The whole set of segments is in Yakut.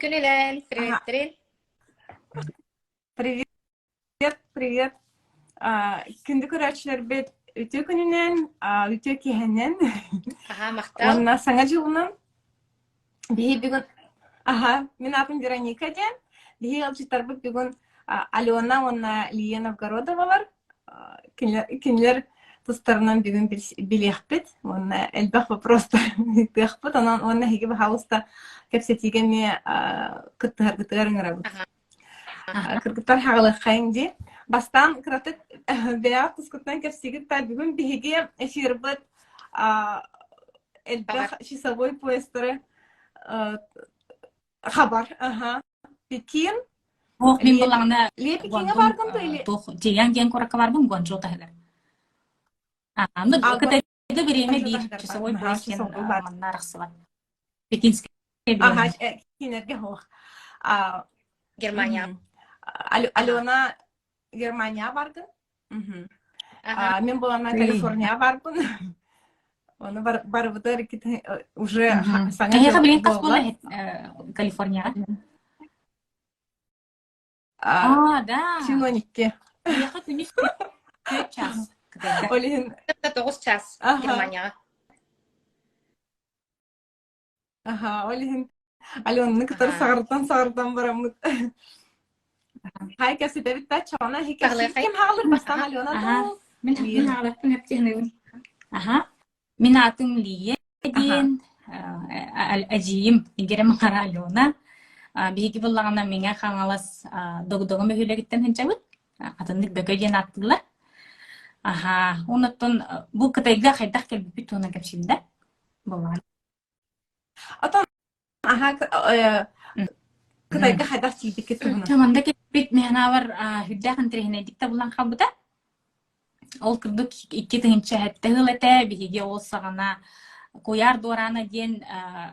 күнүнэн, Ага, приветтэрин. Привет, привет. Күндү көрөөччүлэрбит үтүө күнүнэн, үтүө киэһэнэн Аха, махтал. уонна Саҥа дьылынан биһи бүгүн аха, мин аатым Вероника диэн. Биһи ыалдьыттарбыт бүгүн Алена уонна Лия Новгородовалар. Кинилэр тустарынан бүгүн билиэхпит уонна элбэх вопростар ыытыахпыт. Онон уонна эһиги баһаалыста кэпсэтиигэ эмиэ кыттыһаргытыгар ыҥырабыт. Кыргыттар хаҕылыаххайыҥ дии. Бастаан кыратык бэйэҕит тускутунан кэпсиигит да бүгүн биһиги эфирбыт элбэх часовой поездары хабар. Аха. Пекин. Ох, мин булаҕына Ле Пекиҥҥэ баргын да или туох Чиян диэн куоракка барбын Гуанчжоу таһыгар. Ну, Кытайга бириэмэ биир часовой пояс диэн манна арахсыбат. Пекинскэй Ага, кинерге хоох. Германия. Алена Германия баргын. Мен булана Калифорния барбын. Оны барыбытар уже саҥа Эһиэхэ билин хас буола Калифорнияҕа? А, да. 12. Эһиэхэ күнүс 4 час. Ол иһин 9 час Германияҕа. Аха, ол иһин Аленаны кытары саҕырдан-саҕырдан бараммыт. Хай кэпсэтэбит да чоҕуна ким хаалыр бастаан Алена дуу? Мин мин хааларбын эптиһинэбин. Аха. Мин аатым Лия диэн эдьиийим Игорь Махара Алена. Биһиги буллаҕына Миҥэ Хаҥалас Догдоҕо бөһүөлэгиттэн сылдьабыт. Атыннык Бөкө диэн ааттыыллар. Аха, оннуттан бу Кытайга хайдах кэлбиппит туһунан кэпсииллэр. Буоллаҕына. Отон аха Кытайга хайдах тиийбиккит туһунан. Манда кэлбит миһанаабар үрдээх интэриэһинэйдик табыллан хаалбыта. Ол курдук 2007 сыл этэ биһиги ол саҕана Куйаар Дуораана диэн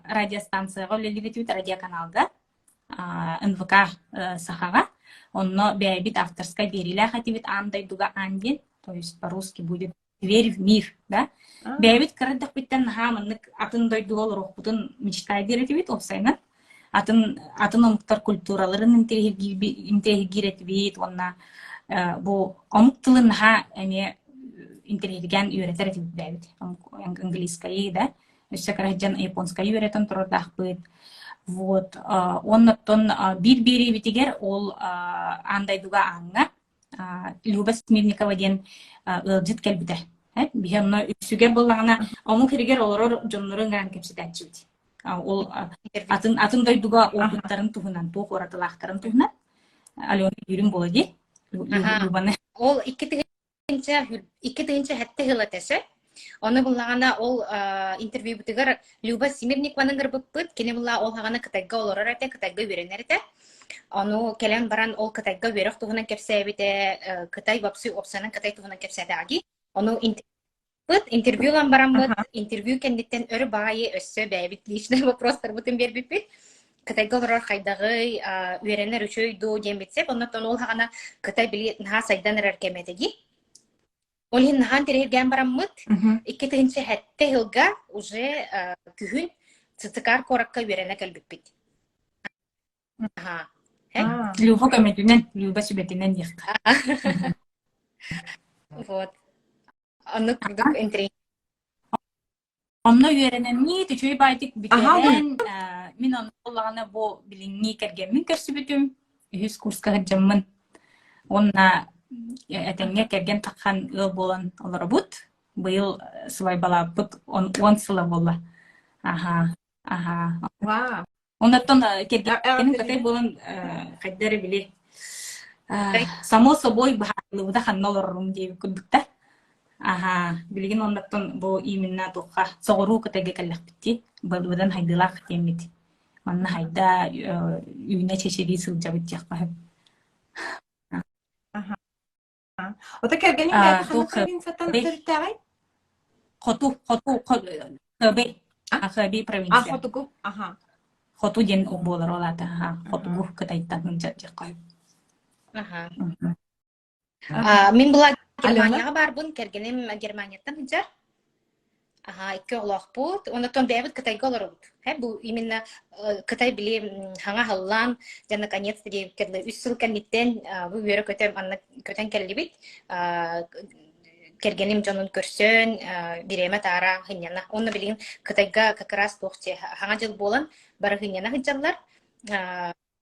радиостанцияҕа үлэлиир радиоканалга НВК Сахаҕа. Онно бэйэбит авторскай биэриилээх этибит аан дойдуга аан диэн, то есть по-русски будет «Дверь в мир», да. Бэйэбит кыра эрдэхпиттэн наһаа маннык атын дойдуга олоруохпутун мечтайдыыр этибит уопсайынан. Атын атын омуктар культураларын интэриэһиргиир этибит уонна бу омук тылын наһаа эмиэ интэриэһиргээн үөрэтэр этибит бэйэбит. Английскайы да, өссө кыра сылдьан японскайы үөрэтэн турардаахпыт. Вот. Уонна оттон биир биэриибитигэр ол аан дойдуга ааҥҥа Люба Смирникова диэн ыалдьыт кэлбитэ. Биһи онно үксүгэр буоллаҕына омук сиригэр олорор дьоннору ыҥыран кэпсэтээччибит. Ол атын атын дойдуга опыттарын туһунан, туох уратылаахтарын туһунан Алена Юрин буола дии. Любаны. Ол 2007 сыл этэ Ону буллаҕына ол интервьюбутугар Люба Смирникованы ыҥырбыппыт. Кини булла ол хаҕана Кытайга олорор этэ, Кытайга үөрэнэр этэ. Ону кэлэн баран ол Кытайга үөрэх туһунан кэпсээбитэ, Кытай вопсы уопсанан Кытай туһунан кэпсээтэҕэ Ону интервью ылан бараммыт, интервью кэнниттэн өр баайы өссө бэйэбит личный вопростарбытын биэрбиппит. Кытайга олорор хайдаҕый, үөрэнэр үчүгэй дуу диэн билсэп. Оннуттан ол хаҕана Кытай били наһаа сайдан эрэр кэмэ этэ дии. Ол иһин наһаан тириһиргээн бараммыт, 2007 сылга уже күһүн Цицикар куоракка үөрэнэ кэлбиппит. Аха. Люба көмөтүнэн, Люба сүбэтинэн диэххэ. Вот. Оннук курдук интригэ. Онно үөрэнэммит, үчүгэй баайдык бүтэрэн, мин онно буоллаҕына бу билиҥҥи кэргэммин көрсүбүтүм, үһүс курска сылдьаммын. Уонна этэҥҥэ кэргэн таххан ыал буолан олоробут. Быйыл сыбайбалаабыппыт 10 сыла буолла. Аха, аха. Вау. Оннуттан кэргэним кытай буолан хайда эрэ били само собой быһаарыллыбыта ханна олорорум диэбит курдук да. Аха, билигин оннуттан бу именно туохха соҕуруу Кытайга кэллэхпит дии. Быдан хайдыылаах диэммит. Манна хайда үүнэ чэчирии сылдьабыт диэххэ сөп. Ото кэргэниҥ бэйэтэ ханнык провинцияттан төрүттээҕий? Хоту, хоту, Хэбэй. Хэбэй А, провинция. хотугу. Аха. Хоту диэн буолар ол аата. Хотугу Кытайтан сылдьар диэххэ. Аха. Мин была Германияҕа баарбын, кэргэним Германияттан сылдьар. Аха, икки оҕолоохпут. Онтон бэйэбит Кытайга олоробут. Э, бу именно э, Кытай били хаҥа аһыллан, дьэ наконец-то диэбиккэ дылы үс сыл кэнниттэн бу үөрэ-көтө манна көтөн кэллибит. Кэргэним дьонун көрсөн, бириэмэ таара сынньана. Уонна билигин Кытайга как раз туох хаҥа дьыл буолан бары сынньана сылдьаллар.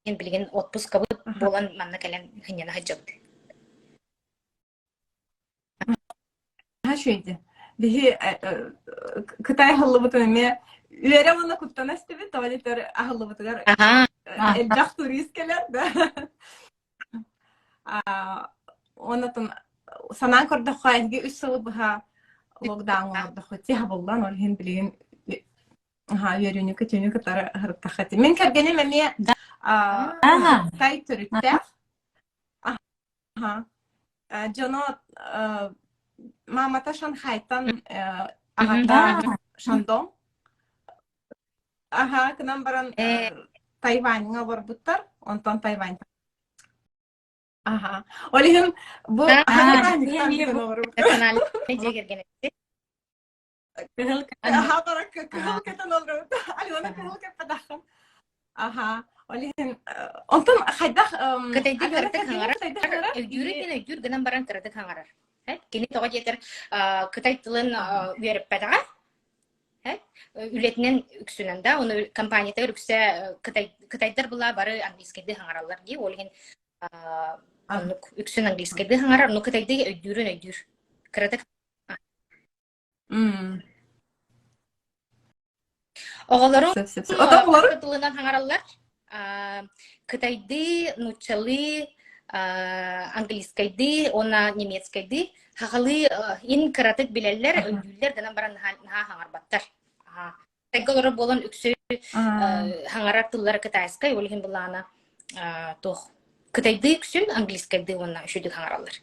Билигин отпускабыт буолан манна кэлэн сынньана сылдьабыт. Үчүгэйди. Биһи Кытай аһыллыбытын эмиэ үөрэ уонна куттана истибит, тоҕо диэтэр аһыллыбытыгар элбэх турист кэлэр да. Оннотон санаан көрдөххө, эһиги үс сылы быһа локдаун оҥордоххут тиһабыллан, ол иһин билигин үөрүүнү көтүүнү кытары аһырыттахха. Мин кэргэним эмиэ Кытай төрүттээх. Аха. Дьоно маамата Шанхайтан, аҕата Шандong. Аха, гынан баран Тайваньҥа олорбуттар, онтон Тайваньтан. Аха. Ол иһин бу Национальный дьиэ кэргэн Кыһыл Аха, баракка кыһыл кэтэн олоробут. Алена кыһыл кэппэтэххин. Аха. Ол иһин онтон хайдах Кытайдыы Алена кыратык кэргэнин хаҥарар, кытайдыы хаҥарар? өйдүүрүн диэн өйдүүр гынан баран кыратык хаҥарар. Кини тоҕо диэтэр кытай тылын үөрэппэтэҕэ, үлэтинэн үксүнэн да, ону компаниятыгар үксэ кытай кытайдар была бары английскайдыы хаҥараллар дии, ол иһин оннук үксүн английскайдыы хаҥарар, но кытайдыы өйдүүрүн өйдүүр. Кыратык М. Оҕолорум Сөп, сөп, сөп. Ото оҕолору? хас тылынан хаҥараллар. Аа, Кытайдыы, нууччалыы, аа, английскайдыы уонна немецкайдыы. Сахалыы ин кыратык билэллэр, өйдүүллэр гынан баран наһаа наһаа хаҥарбаттар. Аа, Кытайга олорор буолан үксү хаҥарар тыллара китайскай, ол иһин былаана туох кытайдыы үксүн, английскайдыы уонна үчүгэй хаҥараллар.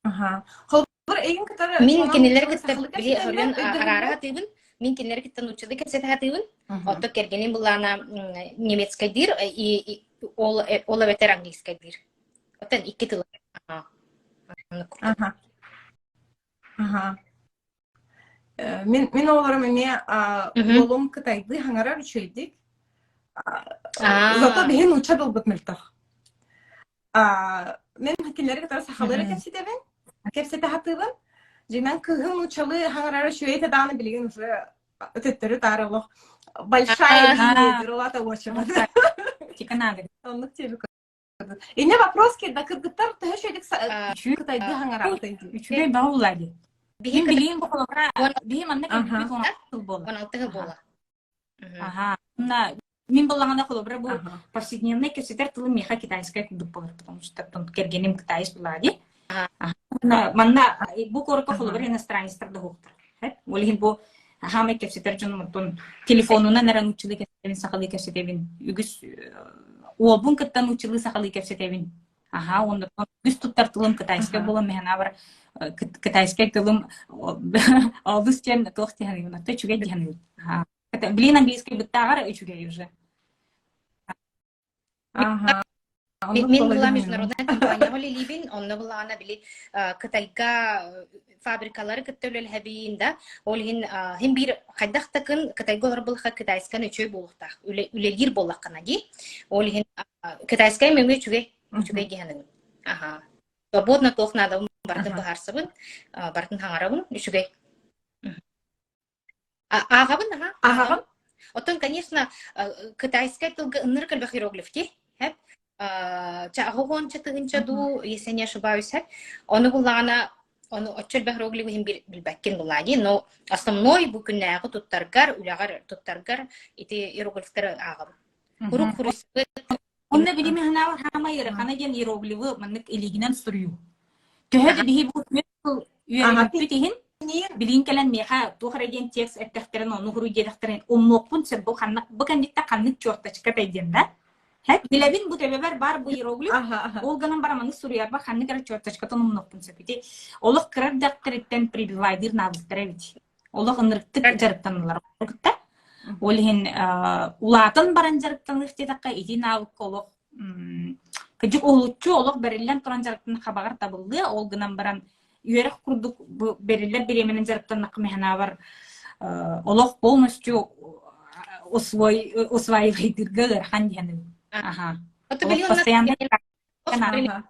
Аха. Холобур, эйигин кытары Мин Чуолаан кинилэри нууччалыы кытта сахалыы били кэпсэтэллэр, хоруйан араара өйдөһөллөр? сатыыбын. Мин кинилэри кытта нууччалыы кэпсэтэ сатыыбын. Оттон кэргэним былаана немецкайдыыр и ол ол эбэтэр английскайдыыр. Оттон икки тылы. Аха. Аха. Аха. Мин мин оҕолорум эмиэ уолум кытайдыы хаҥарар үчүгэйдик. Зато биһи нуучча тылбыт мөлтөх. Мин кинилэри кытары сахалыы эрэ кэпсэтэбин, кэпсэтэ сатыыбын. Дьиҥинэн кыыһым нууччалыы хаҥарара үчүгэй этэ даҕаны билигин уже төттөрү-таары олох большая линия диир улаата уочарат. Оннук диэби Инне вопрос кирда кыргыттар төһө үчүгэйдик кытайдыы хаҥараабытай дии. Үчүгэй баҕа дии. Биһи Мин билигин бу холобура биһи манна кэлбиппит 16 сыл буолла. 16 сыл буолла. Аха. Мына мин буллаҕына холобура бу повседневный кэпсэтэр тылым миэхэ китайскай курдук буолар, потому что кэргэним китаец буолаа дии. Манна бу куоракка холобура иностранецтар да уһуктар. Ол иһин бу хаамай кэпсэтэр дьонум оттон телефонунан эрэ нууччалыы кэпсэтэбин, сахалыы кэпсэтэбин. Үгүс уолбун кытта нууччалыы сахалыы кэпсэтэбин. Аха, уонна үгүс туттар тылым китайскай буолан мэһэнаабар китайскай тылым олус диэн туох диэханыыбын, оттон үчүгэй диэханыыбын. Блин, английский быттааҕар үчүгэй уже. Аха. Мин была международная компания үлэлиибин, онно былаана били Кытайга фабрикалары кытта үлэлэһэбин да, ол иһин хин биир хайдах да кын Кытайга олорор буоллахха китайскан үчүгэй буолуохтаах, үлэлиир буоллаххына дии. Ол иһин китайскай мөҥү үчүгэй, үчүгэй диэхэнэбин. Аха. Свободно туох наадабын барытын быһаарсабын, барытын хаҥарабын, үчүгэй. Ааҕабын, аха, Ааҕаҕын? Оттон, конечно, китайскай тылга ыннырык элбэх иероглиф дии. Хэп. Ча аҕыһуонча тыһыынча дуу, если не ошибаюсь, хэп. Ону буллаҕына, ону оччо элбэх иероглифы иһин билбэккин буллаа дии. Но основной бу күннээҕи туттаргар, үлэҕэр туттаргар ити иероглифтары ааҕабын. Куруук хуруйсубут Онно билими ханаабар хаамай ыарахана диэн иероглифы маннык илиигинэн суруйуу. Төһө да биһи бу сыл үөрэммиппит иһин, билигин кэлэн миэхэ туох эрэ диэн текст эттэхтэрин, ону суруй диэтэхтэрин умнуохпун сөп бу ханнык бу кэнниттэн ханнык черточка диэн да. Билэбин бу төбөбөр баар бу иероглиф, ол гынан баран маннык суруйарбар ханнык эрэ черточкатын умнуохпун сөп. Ити олох кыра эрдэхтэриттэн прививайдыыр навыктара эбит. Олох ынырыктык дьарыктаналлар кытта. Ол иһин улаатан баран дьарыктаныах диэтэххэ, ити навыкка олох кыдьык уһулуччу олох бэриллэн туран дьарыктан хабаҕар табыллыа, ол гынан баран үөрэх курдук бу бэриллэр бириэмэнэн дьарыктаннахха мин санаабар олох полностью усвой усваивайдыырга ыарахан диэн аха олох постоянно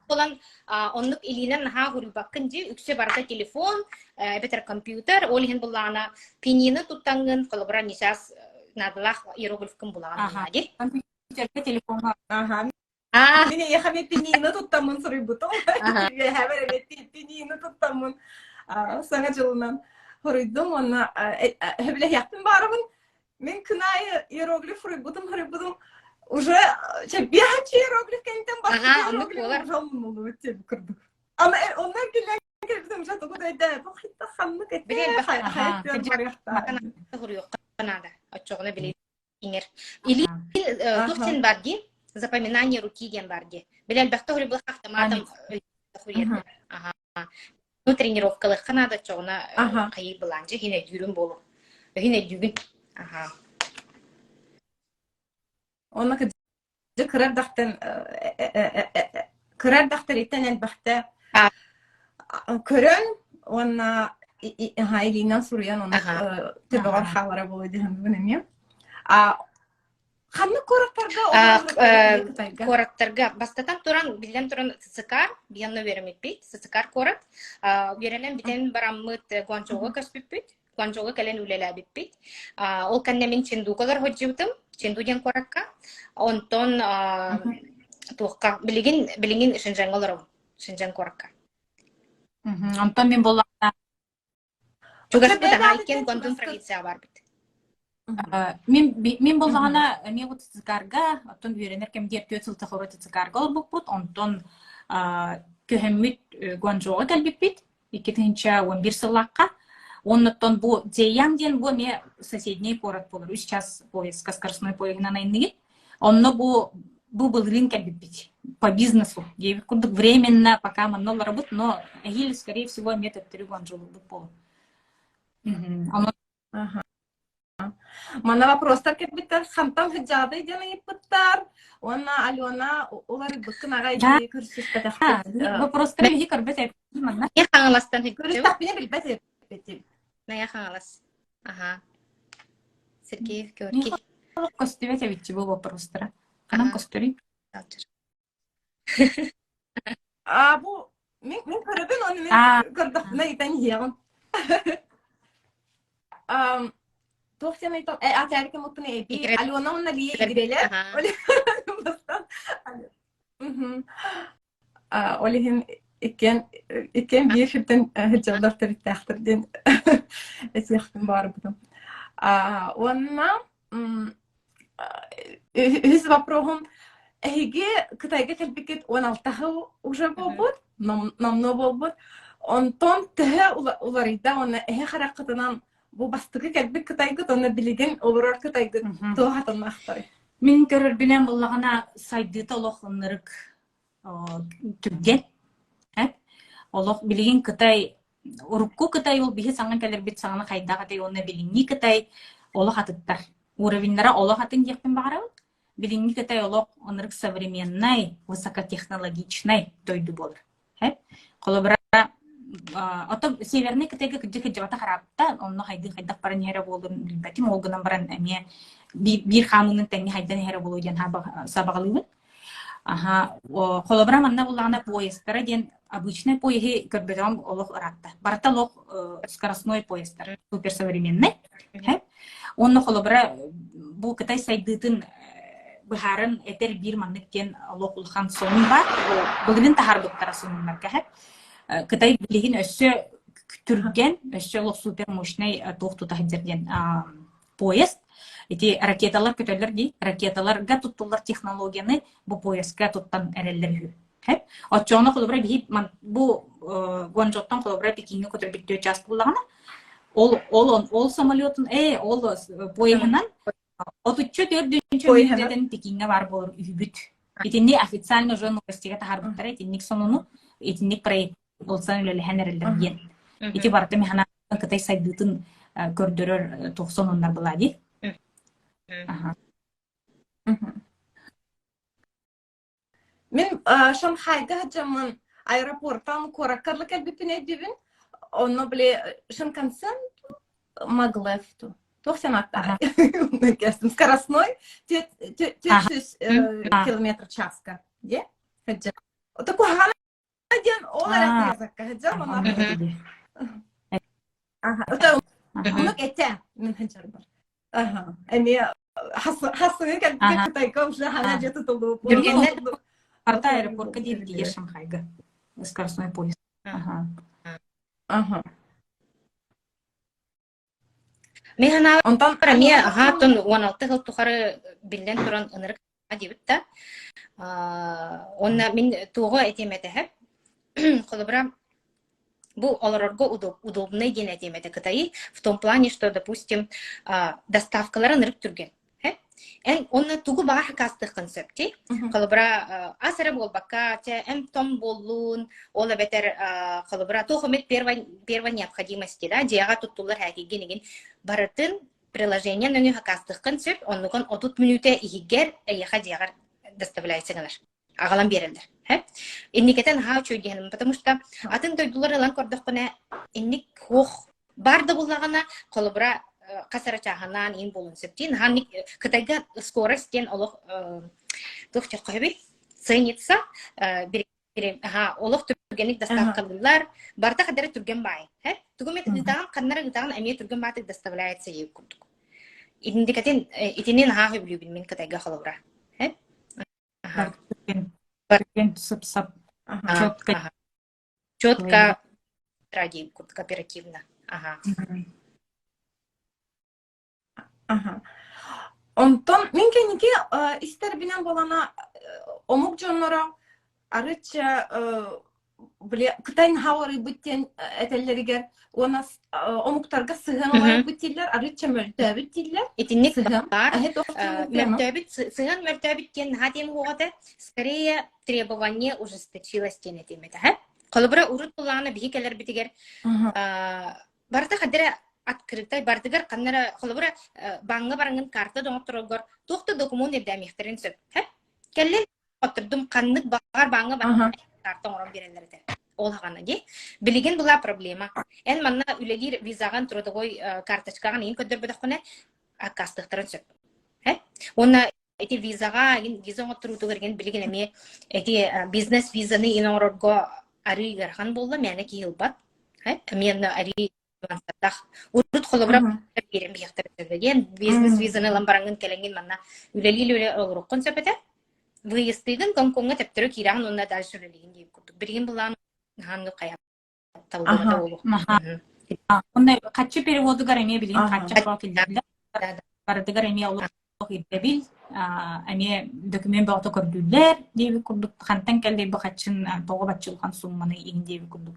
Буолан оннук илиинэн наһаа хуруйбаккын дии, үксэ барыта телефон, эбэтэр компьютер, ол иһин буллаҕына пианины туттаҥҥын, холобура, несчас наадалаах иероглифкын булаҕын дии. Компьютерга, телефоҥҥа. Аха. Мин эйиэхэ эмиэ пианино туттаммын суруйбутум. Үөһээбэр эмиэ пианино туттаммын саҥа дьылынан суруйдум уонна сөбүлэһиэхпин баарабын. Мин күн аайы иероглиф суруйбутум, суруйбутум уже чэбиэхчи иероглиф кэнниттэн бастакы иероглиф уже умнуллубут диэбит курдук. Аны онно эргиллэн кэлбитим уже тугу да өйдөөбөт ханнык этэ хайа барыахтаах. Суруйуохха наада. Оччоҕуна били иҥэр. Или туох диэн бар дии? Запоминание руки диэн бар дии. Били элбэхтэ суруйбут автоматом суруйар. Аха. Ну, тренировкалыахха наада оччоҕуна хайыы былаанча иһин өйдүүрүм буолуо. Иһин өйдүүгүн. Аха. Онно кырдьык кыра эрдэхтэн кыра эрдэхтэриттэн элбэхтэ көрөн уонна илиинэн суруйан онно төбөҕөр хаалара буолуо диэн эмиэ. А Ханнык куораттарга олорор Куораттарга бастатан туран, биллэн туран ЦЦК, биһиэннэ үөрэммиппит, ЦЦК куорат. Үөрэнэн бүтэн бараммыт Гуанчжоуга көспүппүт. Гуанчжоуга кэлэн үлэлээбиппит. Ол кэннэ мин Чендуга олоро сылдьыбытым, Ченду диэн куоракка. Онтон туохха билигин билигин Шэньчжэҥҥэ олоробун, Шэньчжэн куоракка. Онтон мин буоллаҕына Чугаспыт аһаа иккиэн Гуандун провинцияҕа барбыт. Мин мин буоллаҕына эмиэ бу ТЦК-га, оттон үөрэнэр кэмигэр түөрт сыл тахара ТЦК-га олорбуппут, онтон көһөммүт Гуанчжоуга кэлбиппит 2011 сыллаахха. Оннуттан бу Дзэйян диэн бу эмиэ соседний куорат буолар, үс час поездка скоростной поездынан айанныгын. Онно бу бу былырыын кэлбиппит по бизнесу диэбит курдук временно пока манна олоробут, но эһиил скорее всего эмиэ төттөрү Гуанчжоулуурбут буолуо. Онон Манна вопростар кэлбиттэр хантан сыдьаадай диэн ыйыппыттар уонна Алена уларыйбыккын аҕай дии көрсүспэтэхпит. Вопростары биһи көрбөт эбиппит манна. Мэҥэ Хаҥаластан Көрүстэхпинэ билбэт эбиппит. Мэҥэ Хаҥалас. Аха. Сергеев Георгий. Көстүбэт эбитчи бу вопростара. Ханан көстөрүй? А бу мин мин көрөбүн ону мин көрдөхпүнэ ыйтан иһиэҕим. Туох диэн ыйтан э атаарыкым уттун эби Алена уонна Лия игирэлэр. Ол иһин иккиэн иккиэн биир сиртэн сылдьаллар төрүттээхтэр диэн этиэхпин баҕарбытым. Уонна үһүс вопроһум эһиги Кытайга кэлбиккит 16 сыл уже буолбут, номнуо буолбут. Онтон төһө уларыйда уонна эһи хараххытынан бу бастакы кэлбит Кытайгыт уонна билигин олорор Кытайгыт туох атыннаахтарый? Мин көрөрбүнэн буоллаҕына сайдыыта олох ынырык түргэн. Олох билигин Кытай урукку Кытай ол биһи саҥа кэлэрбит саҕана хайдах этэй уонна билиҥҥи Кытай олох атыттар. Уровеннара олох атын диэхпин баҕарабын. Билиҥҥи Кытай олох ынырык современнай, высокотехнологичнай дойду буолар. Холобура, оттон Северный Кытайга кырдьык кырдьыбата хараапта, онно хайдыы хайдах баран иһэрэ буолуон билбэтим, ол гынан баран эмиэ биир хаамыынан тэҥҥэ хайдан иһэрэ буолуо диэн сабаҕалыыбын. Аха, холобура манна буллаҕына поездтара диэн обычный поеһы көрбөтөҕүм олох ыраатта. Барыта олох скоростной поездтар, суперсовременный. Онно холобура бу Кытай сайдыытын быһааран этэр биир маннык диэн олох улахан сонун баар. Былырыын таһаарбыттара сонуннарга Кытай билигин өссө түргэн, өссө олох супер мощный туох тута сылдьар диэн поезд. Ити ракеталар көтөллөр дии. Ракеталарга туттуллар технологияны бу поездка туттан эрэллэр үһү. Оччоҕуна холобура биһи бу Гуанчжоуттан холобура Пекиҥҥэ көтөрбүт түөрт чаас буоллаҕына, ол ол ол самолетун э ол поеһынан отучча төрдүнчэ мүнүүтэтин Пекиҥҥэ баар буолар үһүбүт. Итинни официально уже новостига таһаарбыттара итинник сонуну, итинник проект ылсан үлэлэһэн эрэллэр диэн. Ити барыта механа Кытай сайдыытын көрдөрөр туох сонуннар была дии. Мин Шанхайга сылдьаммын. аэропортан куоракка кэлбиппин өйдүүбүн. Онно били Шинкансен Маглев туох санааттааҕай? Скоростной 400 километр часка. Де? Куһаҕана диэн ол эрэ тыйасакка сылдьар онно Оннук этэ мин сылдьарбар. Аха. Эмиэ хассыҥы кэлбиккэ Кытайга уже хана дьэ тутулуп. Арта аэропортка диэн тиийэр Шанхайга. Скоростной поезд. Аха. Аха. Мин санаабар Онтон эмиэ аһааттан 16 сыл тухары биллэн туран ынырык диэбит да. Уонна мин туоҕу этиэм этэһэ. Холобура, бу олорорго удобный диэн этиэм этэ Кытайы в том плане, что, допустим, доставкалара ынырык түргэн. Эн онно тугу баҕар хакаастыаххын сөп дии. Холобура, ас эрэ буолбакка, чэ, эм-том буоллун, ол эбэтэр холобура, туох эмит первой, первой необходимости, да, дьиэҕэ туттуллар һээкигин игин барытын приложение нөҥүө хакаастыаххын сөп, оннугун 30 мүнүүтэ иһигэр эйиэхэ дьиэҕэр доставляется гынар аҕалан биэрэллэр. Инникэтэ наһаа үчүгэй диэхиним, потому что атын дойдулар ылан көрдөххүнэ, инник хуох бар да буллаҕына, холобура, хас эрэ чааһынаан иин буолуон сөп дии. Наһаа Кытайга скорость диэн олох туох диэххэ ценится, олох түргэнник доставкалыыллар, барыта хадара түргэн баай. Тугу эмит ыытаҕын, ханнара ыытаҕын эмиэ түргэн баатык доставляется ей курдук. Индикэтин итини наһаа сөбүлүүбүн мин Кытайга холобура. Ага. Түргэн сып-сап четко. Четко ради кооперативно. Ага. Ага. Онтон мин кэнники истэрбинэн буолана омук дьонноро арычча били Кытай наһаа уларыйбыт диэн этэллэригэр уонна омуктарга сыһыан уларыйбыт дииллэр, арыычча мөлтөөбүт дииллэр. Итинник баар. Мөлтөөбүт, сыһыан мөлтөөбүт диэн наһаа диэн уоҕа этэ. Скорее требование ужесточилось диэн этим этэ. Холобура, урут буллаҕына биһи кэлэрбитигэр барыта хадара открытай, бардыгар ханнара холобура бааҥҥа бараҥҥын карта доҥоттороргор туох да документ ирдээмиэхтэрин сөп. Кэллин Оттурдум ханнык баҕар бааҥҥа карта оҥорон биэрэллэр этэ. Ол хаҕана дии. Билигин была проблема. Эн манна үлэлиир визаҕын трудовой карточкаҕын иин көрдөрбөтөххүнэ аккаастыахтарын сөп. Уонна ити визаҕа виза оҥотторуутугар игин билигин эмиэ ити бизнес визаны ин оҥорорго арыы ыарахан буолла мээнэ киһи ылбат. Эмиэ арыы Урут холобура биэрэн биһиэхтэрэ диэн бизнес визаны ылан бараҥҥын кэлэҥҥин манна үлэлии үлэ олоруккун сөп этэ. Выездтыыгын Гонкоҥҥа төптөрү киирэҕин уонна дальше үлэлиигин диир курдук. Билигин былаан хааннык хайа табыллыбата буолуо. Онно хаччы переводугар эмиэ билигин хаччы киллэрдилэр. Барытыгар эмиэ олох ирдэбил, эмиэ документ бөҕөтө көрдүүллэр диэбит курдук хантан кэллэй бу хаччын тоҕо бачча улахан сумманы иһин диэбит курдук.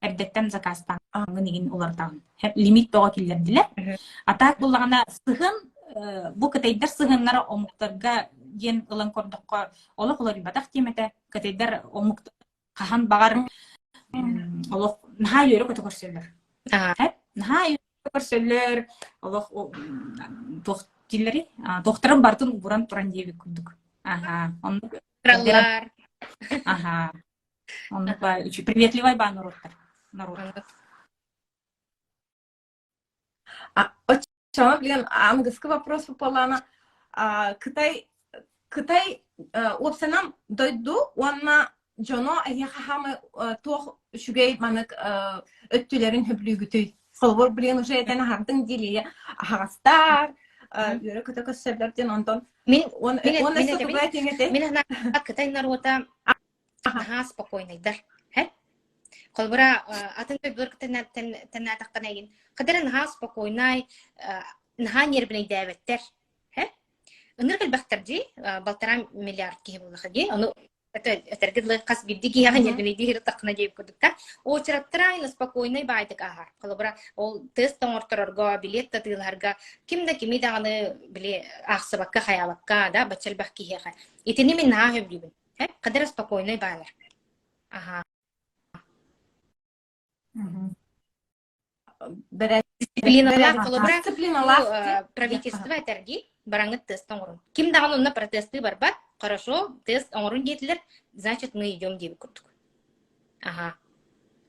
Эрдэттэн заказтааҥҥын игин уларытаҕын. Лимит бөҕө киллэрдилэр. А так буллаҕына сыһыан бу кытайдар сыһыаннара омуктарга диэн ылан көрдөххө олох уларыйбатах диэм этэ. Кытайдар омук хаһан баҕар олох наһаа үөрэ-көтө көрсөллөр. Наһаа үөрэ көрсөллөр, олох туох дииллэрий? Туохтарын барытын ууран туран диэбит курдук. Аха, оннук. Аха. Оннук приветливай баа норуоттар. Народ. Оччоҕо блин, аныгыскы вопрос буоллаҕына, Кытай Кытай уопсанан дойду уонна дьоно эһиэхэ хаамай туох үчүгэй манык өттүлэрин сөбүлүүгүтүй? Холобур, блин, уже этэн аһардыҥ диилии аһаҕастар, үөрэ-көтө көрсөллөр диэн онтон Мин уонна мин өссө тугу этиҥ этэй? Мин санаабар Кытай норуота наһаа спокойнайдар. Холобура, атын дойдулар тэннээтэххинэ игин, хадара наһаа спокойнай, наһаа нервнэйдээбэттэр. Ынырык элбэхтэр дии, балтараа миллиард киһи буоллаха дии. Ону этэргэ дылы хас биирдии киһиэхэ нервнэйдии сырыттаххына диэбит курдуктар. Очераттара айна спокойнай баайдык ааһар. Холобура, ол тест оҥорторорго, билет да атыылаһарга ким да кими даҕаны били аахсыбакка, хайаабакка да бачча элбэх киһиэхэ. Итини мин наһаа сөбүлүүбүн. Хадара спокойнай баалар. Аха. Дисциплиналаах холобура Дисциплиналаах правительство этэрги бараҥыт тест оҥорун. Ким даҕаны онно протестыы барбат. Хорошо, тест оҥорун диэтилэр, значит мы идем диэбит курдук. Аха.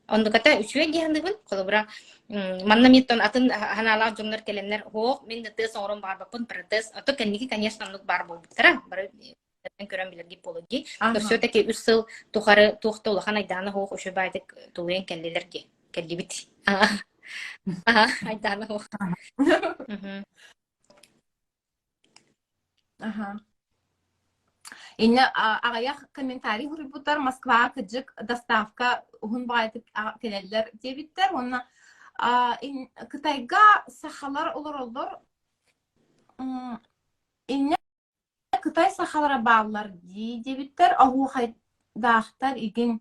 Оннуката үчүгэй дии саныыбын. Холобура, манна миттон атын ханаалаах дьоннор кэлэннэр, "Һоох, мин да тест оҥорон баҕарбаппын, протез." А то кэнники, конечно, оннук баар буолбуттара. Бары көрөн билэргит буолуо дии. Но все-таки үс сыл тухары туох да улахан айдаана суох үчүгэй баайдык тулуйан кэллилэр дии. Кэллибит. Аха, айдаана суох. Аха. Инньэ аҕыйах комментарий суруйбуттар Москва кыдьык доставка уһун баҕайытык кэлэллэр диэбиттэр уонна Кытайга сахалар олороллор инньэ Кытай сахалара бааллар дии диэбиттэр оһуохайдаахтар игин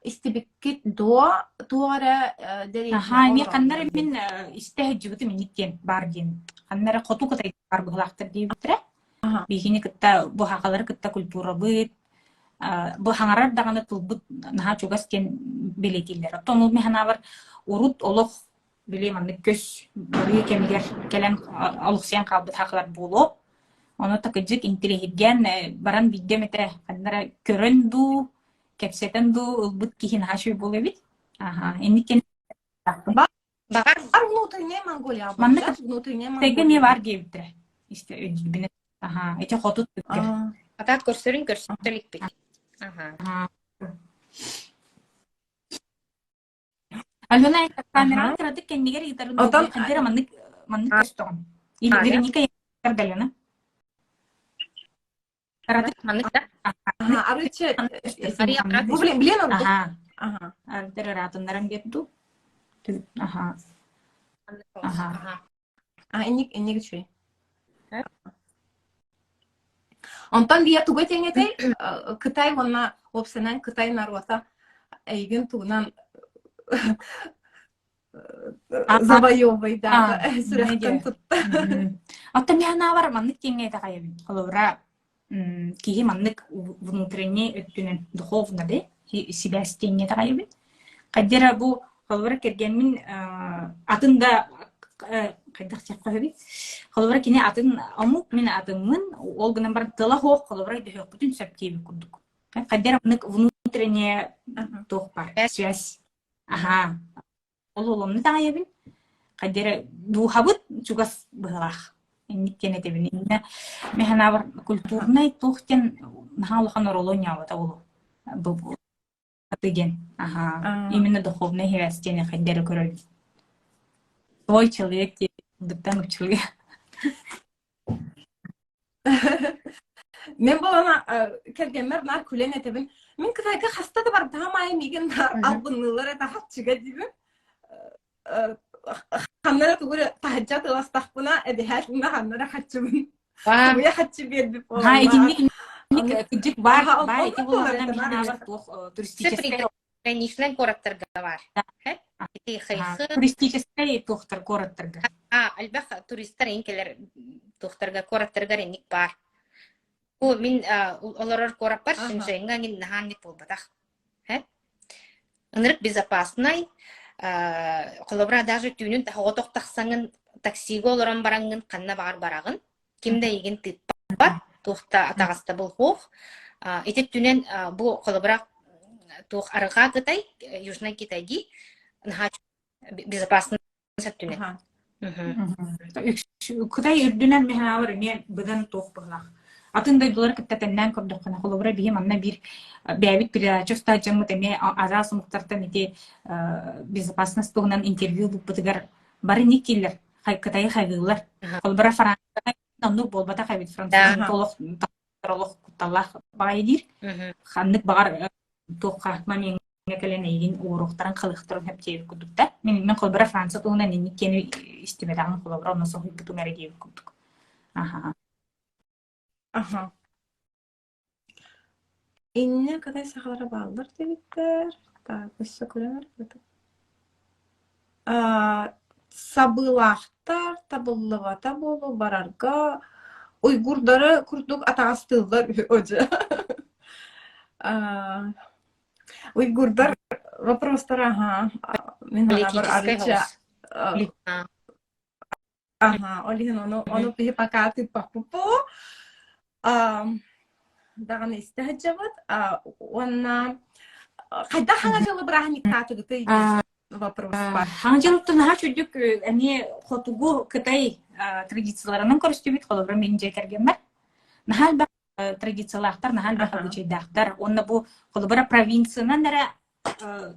истибиккит дуо туох эрэ Аһаа, дэриэбинэҕэ эмиэ ханна олороллор эрэ диэн мин истэ сылдьыбытым инник диэн баар диэн. Ханна эрэ хоту Кытайга баар быһыылаахтар диэбиттэрэ. Биһигини кытта бу сахалары кытта культурабыт, бу хаҥарар даҕаны тылбыт наһаа чугас диэн бэлиэтииллэр. Оттон ол мин санаабар урут олох били маннык көс барыы кэмигэр кэлэн олохсуйан хаалбыт сахалар буолуо. Ону такыдьык интириэһиргээн баран биирдэ эмэтэ ханна эрэ көрөн дуу, кэпсэтэн дуу ылбыт киһи наһаа үчүгэй буолуо эбит. Аха, инник Баҕар Внутренняя Монголия Манна внутренняя Кытайга эмиэ Монголия. баар диэбиттэрэ. Истэ өйдүүбүнэ. Аха, ити хоту түргэр. Атаат көрсөрүн көрсө иликпит. Аха. Алена камераҕын кыратык кэннигэр ыытарын Отон хайдах эрэ маннык маннык көстөҕүн. Или Вероника Алена. Кыратык Маннык да? Арычы бу билен ордук. Аха. Ардыр ыраатыннаран биэрду. Аха. Аха. А инник инник үчүгэй. Онтон бия туга теңетэй Кытай уонна уопсанан Кытай норуота эйигин тугунан завоевывайдаата сүрэхтэн тутта. Оттон мин санаабар маннык диэҥҥэ итэҕэйэбин. Холобура, киһи маннык внутренний өттүнэн духовно да сибээс диэҥҥэ итэҕэйэбин. Хайдах эрэ бу холобура кэргэммин атын да хайдах диэххэ сөбүй? Холобура кини атын омук, мин атыммын, ол гынан баран тыла суох холобура өйдөһүөхпүтүн сөп диэбит курдук. Хайдах эрэ маннык внутренняя туох баар, связь. Аһаа, ол оломну таайабын. Хайда эрэ дууһабыт чугас быһыылаах. Инник диэн этэбин. Иннэ мин санаабар культурнай туох диэн наһаа улахан оруолу оонньообото буолуо. Бу диэн. Аһаа. Именно духовный связь диэни хайда эрэ көрөбүн. Свой человек диэн быттан учугэй. Мен буолана кэргэммэр наар күлэн этэбин. Мин Кытайга хаста да бардаҕым аайы миигин наар албынныылар этэ хаччыга диибин. Ханна эрэ тугу эрэ таһырдьа атыыластахпына эбэһээт ханна эрэ хаччыбын сымыйа хаччы биэрбит Ха, буолаллар. итинник кырдьык баар, Аха, баар ити оннук буолар буоллаҕына этэ мин наар санаабар туох туристическай Приграничнай куораттарга баар. Ити Хайхы туристическай туохтар куораттарга. А, элбэх туристар ин кэлэр туохтарга куораттарыгар инник баар. Бу мин олорор куораппар Шэньчжэҥҥэ иҥин наһаа инник буолбатах. Ынырык безопасный. Холобура даже түүнүн оҕотох тахсаҥын таксига олорон бараҥҥын ханна баҕар бараҕын. Ким да эйигин тыыппат, туох да атаҕастабыл суох. Ити өттүнэн бу холобура туох арҕаа Кытай, Южный Китай дии, наһаа безопасный өттүнэн. Кытай үрдүнэн миһаабар эмиэ быдан туох быһылаах. Атын дойдулары кытта тэннээн көрдөххүнэ, холобура биһи манна биир бэйэбит передача устааччыммыт эмиэ араас омуктартан ити безопасность туһунан интервью ылбыппытыгар бары ник кииллэр Кытайы хайгыыллар. Холобура Францияга оннук буолбатах эбит. Французтар олох олох кутталлаах баҕайы диир. Ханнык баҕар туохха момеҥҥа кэлэн эйигин уоруохтарын халыахтарын сөп диэбит курдук да. Мин мин холобура Франция туһунан инник киэни истибэтэҕим холобура онно соһуйбутум эрэ диэбит курдук. Аха. Аха. Иннэ Кытай сахалара бааллар диэбиттэр. Так, өссө көрөн эрэ Аа, сабыылаахтар табыллыбата буолуо барарга уйгурдары курдук атаҕастыыллар үһү одьа. Аа, уйгурдар вопростара аһаа мин санаабар Политическай арыыча соҕус. Аха, ол иһин ону ону биһи пока тыыппаппыт буолуо. даҕаны истэ сылдьабыт. Уонна хайдах хаҥа дьылы бырааһынньыктаатыгытый диэн вопрос баар. Хаҥа дьылыттан наһаа үчүгдүк эмиэ хотугу Кытай традицияларынан көрүстүбүт. Холобура, мин дьиэ кэргэммэр наһаа элбэх традициялаахтар, наһаа элбэх обычайдаахтар. Уонна бу холобура провинциянан эрэ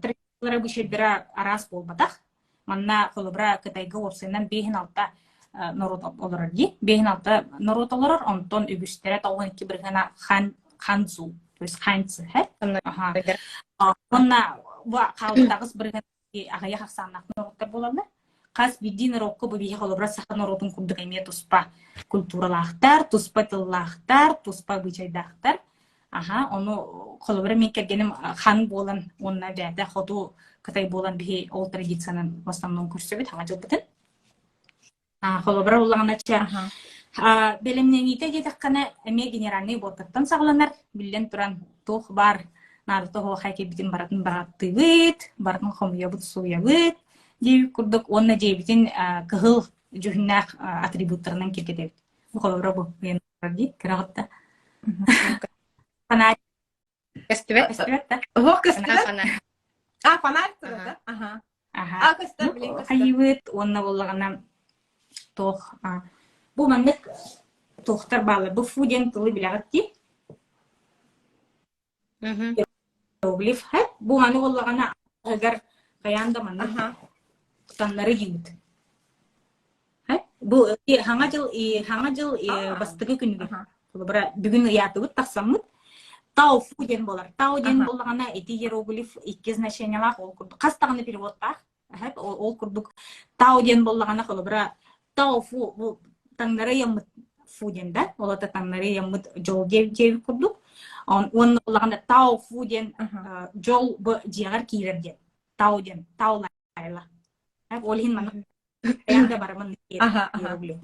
традициялара обычайдара араас буолбатах. Манна холобура Кытайга уопсайынан биэһин алта норуот олорор дии. Биэһин алта норуот олорор, онтон үгүстэрэ 92 бырыһыана хан ханзу, то есть ханьцы, Аха. Уонна бу хаалбыт аҕыс бырыһыан аҕыйах ахсааннаах норуоттар буолаллар. Хас биирдии норуокка бу биһиги холобура саха норуотун курдук эмиэ туспа культуралаахтар, туспа тыллаахтар, туспа обычайдаахтар. Аха, ону холобура мин кэргэним хан буолан уонна бэйэтэ хоту Кытай буолан биһи ол традициянан в основном көрсөбүт хаҥа дьылбытын. Холобура улаҕана чэ бэлэмнэниитэ диэтэххинэ эмиэ генеральнай уборкаттан саҕаланар. Биллэн туран туох баар наадата оһуохай кэлбитин барытын баҕаттыыбыт, барытын хомуйабыт, сууйабыт диэбит курдук уонна дьиэбитин кыһыл дьүһүннээх атрибуттарынан киэргэтэбит. Бу холобура бу дии кыраҕытта. Фонарь Көстүбэт. көстүбэт да? Оһох көстүбэт? Фонарь. А, фонарь турар да? Аха. Аха. А, көстөр, билин көстөр. Хайыбыт уонна буоллаҕына туох бу маннык туохтар бааллар. Бу фу диэн тылы билэҕит дии? Иероглиф. Бу маны буоллаҕына аҕыгар хайаан да маннык таннары диибит. Бу хаҥа дьыл хаҥа дьыл бастакы күнүгэр холобура бүгүн ыйаатыбыт тахсаммыт Тау фу диэн буолар. Тау диэн буоллаҕына ити иероглиф икки значениялаах ол курдук хас даҕаны переводтаах. Ол курдук тау диэн буоллаҕына холобура тау фу бу таҥнары ыйаммыт фу диэн да ол ата таҥнары ыйаммыт дьол диэбит курдук. Уонна буоллаҕына тау фу диэн дьол бу дьиэҕэр киирэр диэн. Тау диэн тау лайла. Ол иһин маннык Хайаан да барамын иероглиф.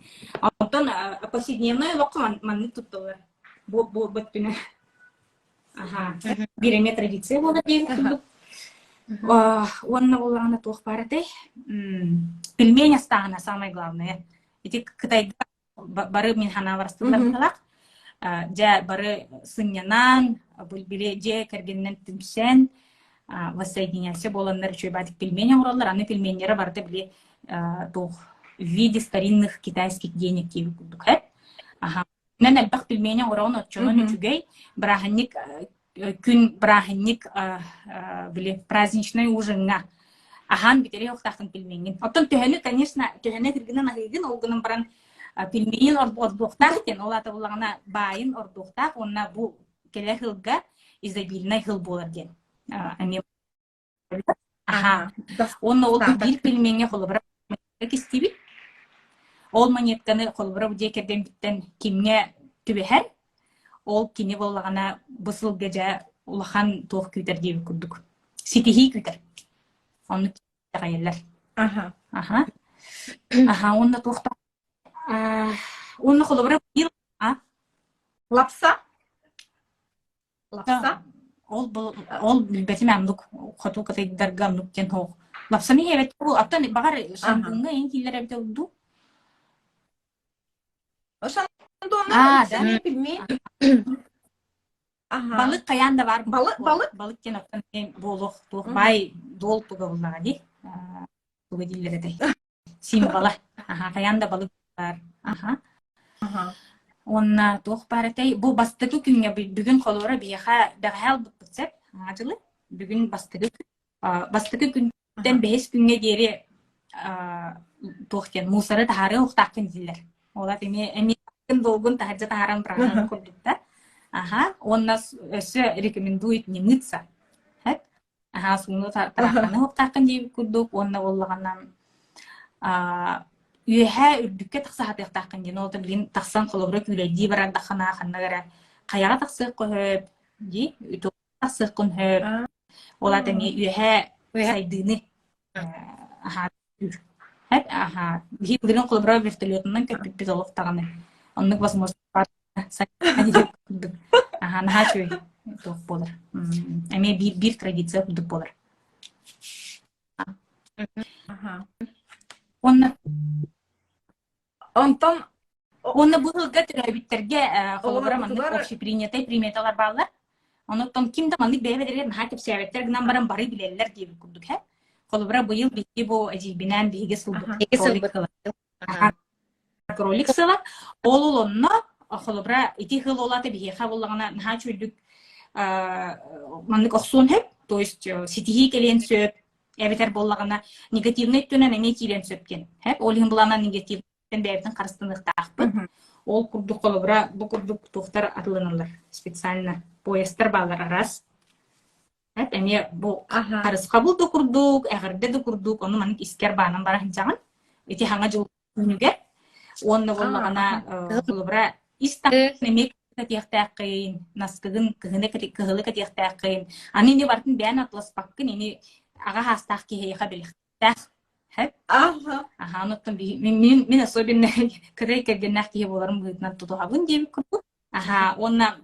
Онтон повседневнай олоххо маннык тутталлар. Бу бу бөттүнэ. Аха. Биир эмиэ традиция буолар диэн курдук. Уонна буоллаҕына туох баар этэй? Пельмень астааһына самое главное. Ити Кытайга бары мин санаабар астыллар быһыылаах. Дьэ бары сынньанан, били дьиэ кэргэнинэн түмсэн, воссоединяйся буоланнар үчүгэй баатык пельмень оҥороллор. Аны пельменнэрэ барыта били туох в виде старинных китайских денег диэбит курдук һэ. Аха. Нэн элбэх пельмени оҥороҕун оччонон үчүгэй. Бырааһынньык күн бырааһынньык били праздничный ужиҥҥа аһаан бүтэри охтаахтын пельменин. Оттон төһөнү, конечно, төһөнү кыргынан аһыыгын, ол гынан баран пельменин ордуохтаах диэн, ол аата буллаҕына баайын ордуохтаах уонна бу кэлэр сылга изобильный сыл буолар диэн. Эмиэ Аха. Уонна ол биир пельмеҥҥэ холобура кистибит. Ол монетканы холобура бу дьиэ кэргэммиттэн кимҥэ түбэһэр, ол кини буоллаҕына бу сылга дьэ улахан туох күүтэр диэбит курдук. Ситиһии күүтэр. Оннук итэҕэйэллэр. Аха. Аха. Аха, уонна туох уонна холобура биир а Лапса? Лапса? Ол ол билбэтим оннук хоту кытайдарга оннук диэн суох. Лапсаны иһэбэт бу оттон баҕар шампуҥҥа эҥин киллэр эбитэ дуу? Шампунна Аа, да. пельмень. Ага. Балык хайаан да баар Балык, балык. Балык диэн оттон буолуох туох баай дуол туга буллаҕа дии. Туга дииллэр этэй. Символа. Аха, хайаан да балык баар. Аха. Аха. Уонна туох баар этэй? Бу бастакы күҥҥэ бүгүн холобура биһиэхэ бэҕэһээ ылбыппыт сөп. Саҥа дьылы. Бүгүн бастакы күн. Бастакы күнтэн бэһис күҥҥэ диэри туох диэн мусоры таһаарыа уохтааххын дииллэр. Ол ат эмиэ эмиэ долгун таһырдьа таһааран быраҕан курдук да. Аха. Уонна өссө рекомендует не мыться. Аһаа сууну тарахтаны уохтааххын диэбит курдук уонна буоллаҕына аа үөһээ үрдүккэ тахса сатыахтааххын диэн ол билин тахсан холобура күүлэйдии барардаххына ханна эрэ хайаҕа тахсыаххын сөп дии тахсыаххын сөп ол аата эмиэ үөһээ сайдыыны аһаа аһаа биһи билин холобура вертолетунан көппүппүт олох даҕаны оннук возможность курдук. Аха, наһаа үчүгэй туох буолар. Эмиэ биир биир традиция курдук буолар. Аха. Уонна Онтон Уонна бу сылга төрөөбүттэргэ холобура маннык общепринятай приметалар бааллар. Онуттан ким да маннык бэйэ-бэйэлэригэр наһаа кэпсээбэттэр гынан баран бары билэллэр диэбит курдук һэ. Холобура быйыл биһиги бу эдьиийбинээн биһиги сылбыт кролик сыла. Кролик сыла. Ол ол онно холобура ити сыл олата биһиэхэ буоллаҕына наһаа үчүгэйдик маннык охсуон сөп, то есть ситиһии кэлиэн сөп, эбэтэр буоллаҕына негативнай өттүнэн эмиэ киириэн сөп диэн. Ол иһин былаана негатив бэйэбитин харыстаныахтаахпыт. Ол курдук холобура бу курдук туохтар атыланаллар специально поястар бааллар араас. Эмиэ бу харысхабыл да курдук, эҕэрдэ да курдук, ону маннык искэр баанан бара сылдьаҕын. Ити хаҥа дьыл күнүгэр. Уонна буоллаҕына холобура ис таҥаһын эмиэ кэтиэхтээххин, наскыгын кыһыны кыһылы кэтиэхтээххин. Аны ини барытын бэйэн атласпаккын, ини аҕа хаастаах киһиэхэ билиэхтээх. Хэп. Аха, онуттан мин мин особенно кытай кэргэннээх киһи буоларым быһыытынан тутуһабын диэбит курдук. Аха, уонна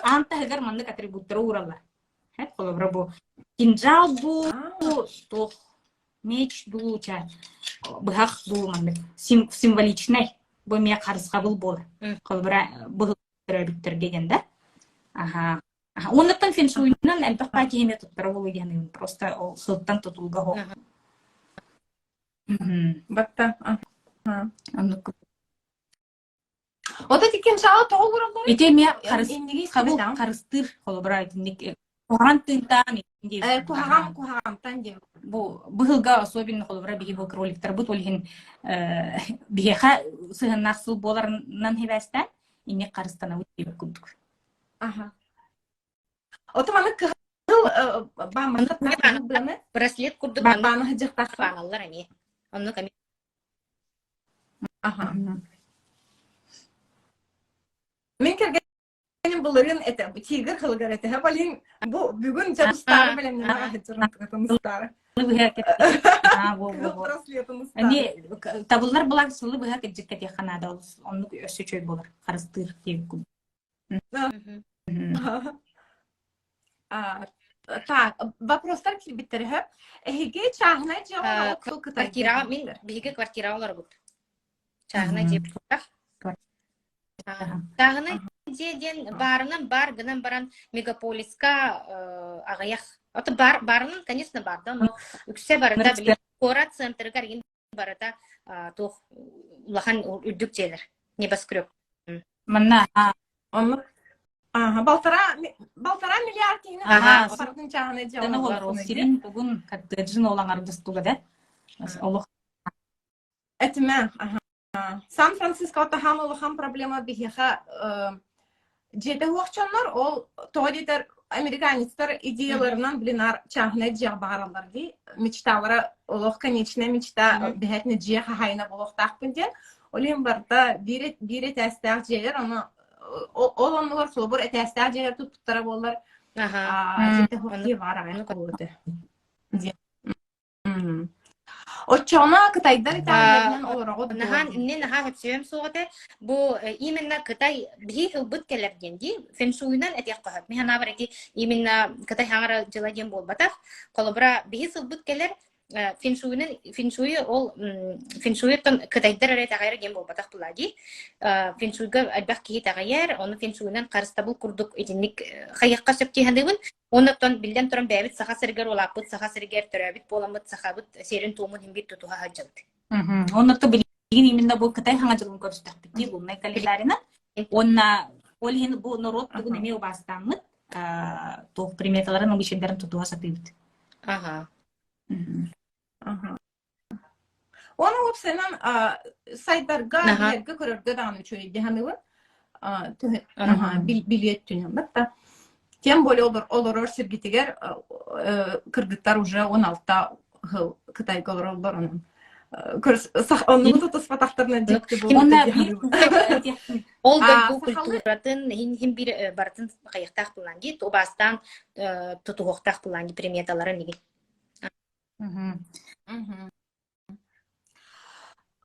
аан таһыгар маннык атрибуттары уураллар. Хэп, холобура бу кинжал дуу, туох меч дуу, ча быһах дуу маннык символичнай бу эмиэ харысхабыл буолар. Холобура быһыл төрөөбүттэргэ диэн да. Аха. Уоннаттан фэншуйунан элбэх паа киһи эмиэ туттара буолуо диэн просто ол сылтан тутулга оһох. Батта. Оннук. Вот эти кинжалы тоҕо ууралларый? Ити эмиэ харыстыыр холобура итинник куһаҕан тыынтаан куһаҕан куһаҕантан диэн. Бу быһылга особенно холобура биһи бу кроликтарбыт ол иһин биһиэхэ сыһыаннаах сыл буоларынан хибээстээн инник харыстанабыт диэбит курдук. Аха. Ото маны кыһыл бааммакка быаны браслет курдук бааны сыдьахтаах бааналлар эмиэ. Оннук эмиэ. Аха. Мин кэргэним былырыын этэ, тигр хылыгар этэ. Балин бу бүгүн дьабыстаары бэлэмнэнэ аһыдьырын тыгытын Эмиэ табыллар булан сылы быһа кырдьык кэтиэххэ наада ол оннук өссө үчүгэй буолар харыстыыр диэбит курдук. Так, вопростар киирбиттэр үһү. Эһиги чааһынай дьиэҕэ олороҕут Кытайга Квартираҕа мин биһиги квартираҕа олоробут. Чааһынай дьиэ Чааһынай дьиэ диэн баарынан баар гынан баран мегаполиска аҕыйах. Ото баар баарынан, конечно, баар да, но үксэ барыта били куорат центрыгар игин барыта туох улахан үрдүк дьиэлэр небоскреб. Манна Оннук Ага, полтора, полтора миллиард киһини Аха, барытын чааһынай дьиэҕэ олорор сирин тугун коттеджин ол аҥардастуга да олох Этимэ, аха. Сан-Франциско таһаам улахан проблема биһиэхэ дьиэтэ суох дьоннор ол тоҕо диэтэр американецтар идеяларынан блинар чааһынай дьиэҕэ баҕараллар дии мечталара олох конечная мечта бэһэтинэ дьиэ хаһаайына буолуохтаахпын диэн ол иһин барыта биир биир этээстээх дьиэлэр ону ол оннугар холобур этээстээх дьиэлэр туппуттара буоллар дьиэтэ суох киһи баар аҕыйах буолуо этэ диэн Оччоҕуна кытайдар итэҕэллэринэн олороҕут дуо? Наһаа иннин наһаа сөпсөйүөм суох этэ. Бу именно Кытай биһи ылбыт кэлэр диэн дии. Фэншуйунан этиэххэ сөп. Мин санаабар ити именно Кытай хаҥара дьыла диэн буолбатах. Холобура биһи сылбыт кэлэр фэншуйунан фэншуйу ол фэншуйуттан кытайдар эрэ итэҕэйэр диэн буолбатах була дии. Фэншуйга элбэх киһи итэҕэйэр, ону фэншуйунан харыстабыл курдук итинник хайыахха сөп дии саныыбын. Оннуттан биллэн туран бэйэбит Саха сиригэр улааппыт, Саха сиригэр төрөөбүт буоламмыт сахабыт сиэрин-туомун иһин биир тутуһа сылдьабыт. Оннуттан билигин именно бу Кытай хаҥа дьылын көрүстэхпит дии луннай календарынан. Уонна ол иһин бу норуот тугун эмиэ убаастааммыт туох приметаларын обычайдарын тутуһа сатыыбыт. Ага. Уонна уопсайынан сайдарга, билэргэ, көрөргө даҕаны үчүгэй дии саныыбын. Билиэт түнэн батта. Тем более олорор сиргитигэр кыргыттар уже 16 сыл Кытайга олороллор онон оннугу тутуспатахтарына дьикти буолуо дии Ол дойду культуратын иһин биир барытын хайыахтаах булан дии, убаастаан тутуһуохтаах булан дии приметаларын игин.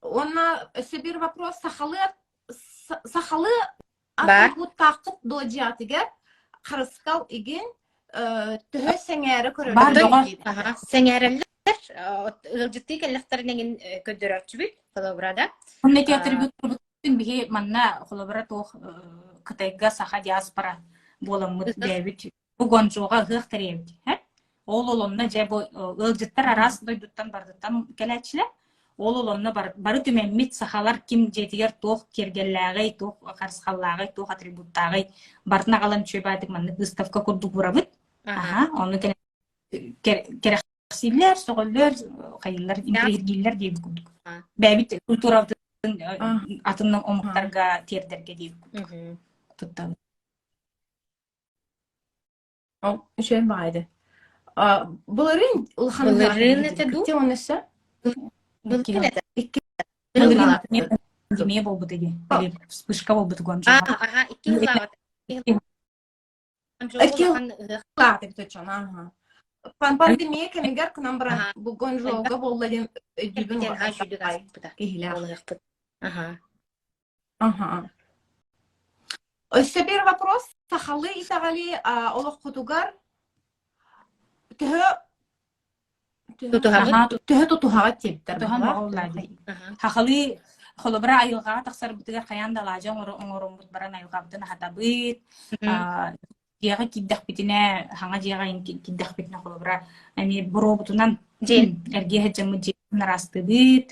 Уонна өссө биир вопрос сахалыы сахалыы атрибуттааххыт дуо дьиэҕитигэр харыскал игин төһө сэҥээрэ көрөллөр Сэҥээрэллэр ыалдьыттыы кэллэхтэринэ эҥин көрдөрөөччүбүт холобура да Онно ити атрибут. Биһи манна холобура туох Кытайга саха диаспора буоламмыт бэйэбит бу Гуанчжоуга ыһыах тэрийэбит. Ол ол онно дьэ бу ыалдьыттар араас дойдуттан барытыттан кэлээччилэр. Ол ол онно бары түмэммит сахалар ким дьиэтигэр туох киэргэллээҕий, туох харысхаллааҕый, туох атрибуттааҕый барытын аҕалан үчүгэй баайдык маннык выставка курдук урабыт. Аха, ону кэрэхсииллэр, сөҕөллөр, хайыыллар, интэриэһиргииллэр диэбит курдук. Бэйэбит культурабытын атын омуктарга тиэрдэргэ диэбит курдук туттабыт. Ол үчүгэй баҕайы. Былырыын улахан Былырыын этэ дуу? Уонна өссө? Былырыын этэ. Икки Былырыын пандемия буолбута дии. Или вспышка буолбута Гуанчжоуга. Аха, икки сыллааҕыта. Икки сыллааҕыта эбит оччоҕуна, аха. Пандемия кэмигэр кынан баран бу Гуанчжоуга буолла диэн өйдүүбүн киһилээх. Аха. Аха. Өссө биир вопрос. Сахалыы итэҕэли олоххутугар төһө Тутуһаҕыт? Төһө тутуһаҕыт диэбиттэр Тутуһан баҕаллаа дии. Хахалыы холобура айылҕаҕа тахсарбытыгар хайаан да алаадьы оҥороммут баран айылҕабытын аһатабыт. Дьиэҕэ киирдэхпитинэ, хаҥа дьиэҕэ киирдэхпитинэ холобура эмиэ боруобутунан эргиэ сылдьаммыт дьиэбитин араастыыбыт.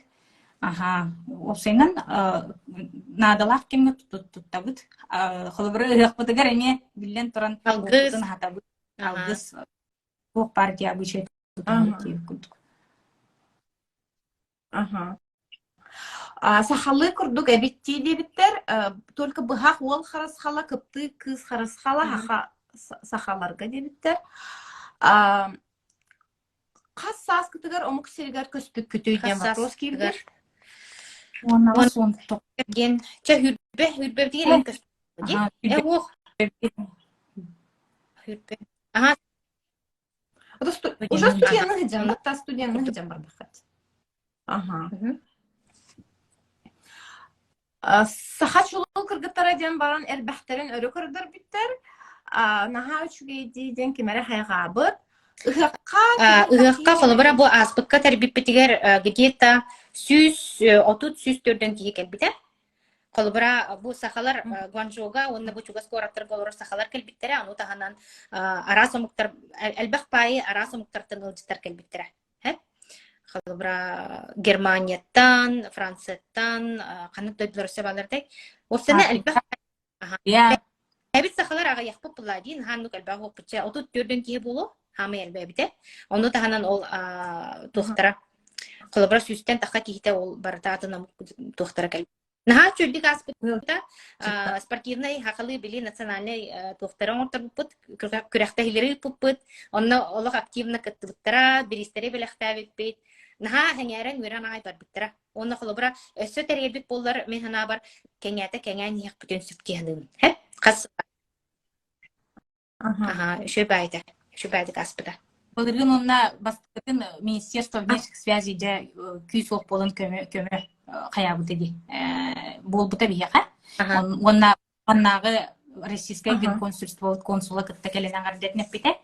Аха, уопсайынан наадалаах кэмҥэ туттабыт. Холобура ыһыахпытыгар эмиэ биллэн туран Алгыс. аһатабыт. Алгыс туох баар дии обычай тутуһабыт диэбит курдук. Аха. Сахалыы курдук эбиттии диэбиттэр, только быһах уол харысхала, кыптыы кыыс харысхала сахаларга диэбиттэр. Хас сааскытыгар омук сиригэр көспүккүтүй диэн вопрос киирбит. Уоннаҕа суон диэн чэ хүрбэ хүрбэбитигэр эн көспүт дии. Э уох. Хүрбэ. Аха. Уже студенны сылдьан, студенны сылдьан барбаххат. Аха. Саха чулуу кыргыттара диэн баран элбэхтэрин өрө көрдөрбүттэр. Наһаа үчүгэй дии диэн ким эрэ хайҕаабыт. Ыһыахха Ыһыахха холобура бу ааспыкка тэрбиппитигэр где-то 130 104 киһи кэлбитэ. Холобура бу сахалар Гуанчжоуга уонна бу чугас куораттарга олорор сахалар кэлбиттэрэ, ону таһынан араас омуктар элбэх паайы араас омуктартан ыалдьыттар кэлбиттэрэ. Холобура, Германияттан, Францияттан, ханнык дойдулар өссө бааллар Уопсайынан элбэх Эбит сахалар аҕыйахпыт буолла диин хааннык элбэх уоппутча 34 киһи буолуо хаамай элбээбитэ. Ону таһынан ол туохтара холобура сүүстэн тахха киһитэ ол барыта атын омук туохтара кэлбит. Наһаа үчүгдүк ааспыта. Спортивнай хахалыы били национальнай туохтары оҥорторбуппут, күрэхтэһиилэри ыыппыппыт. Онно олох активно кыттыбыттара, бириистэри бэлэхтээбиппит. Наһаа сэҥээрэн үөрэн аҕай барбыттара. Уонна холобура, өссө тэрийэрбит буоллар, мин санаабар, кэҥээтэ кэҥээн иһиэхпитин сөп дии саныыбын. Хас Аха, үчүгэй баайда. Үчүгэй баайдык ааспыта. Былырыын уонна бастакытын Министерство внешних связей дьэ күүс-уох буолан көмө көмө хайаабыта дии. Буолбута биһиэхэ. Уонна маннааҕы Российскай генконсульство консула кытта кэлэн эҕэрдэтин эппитэ.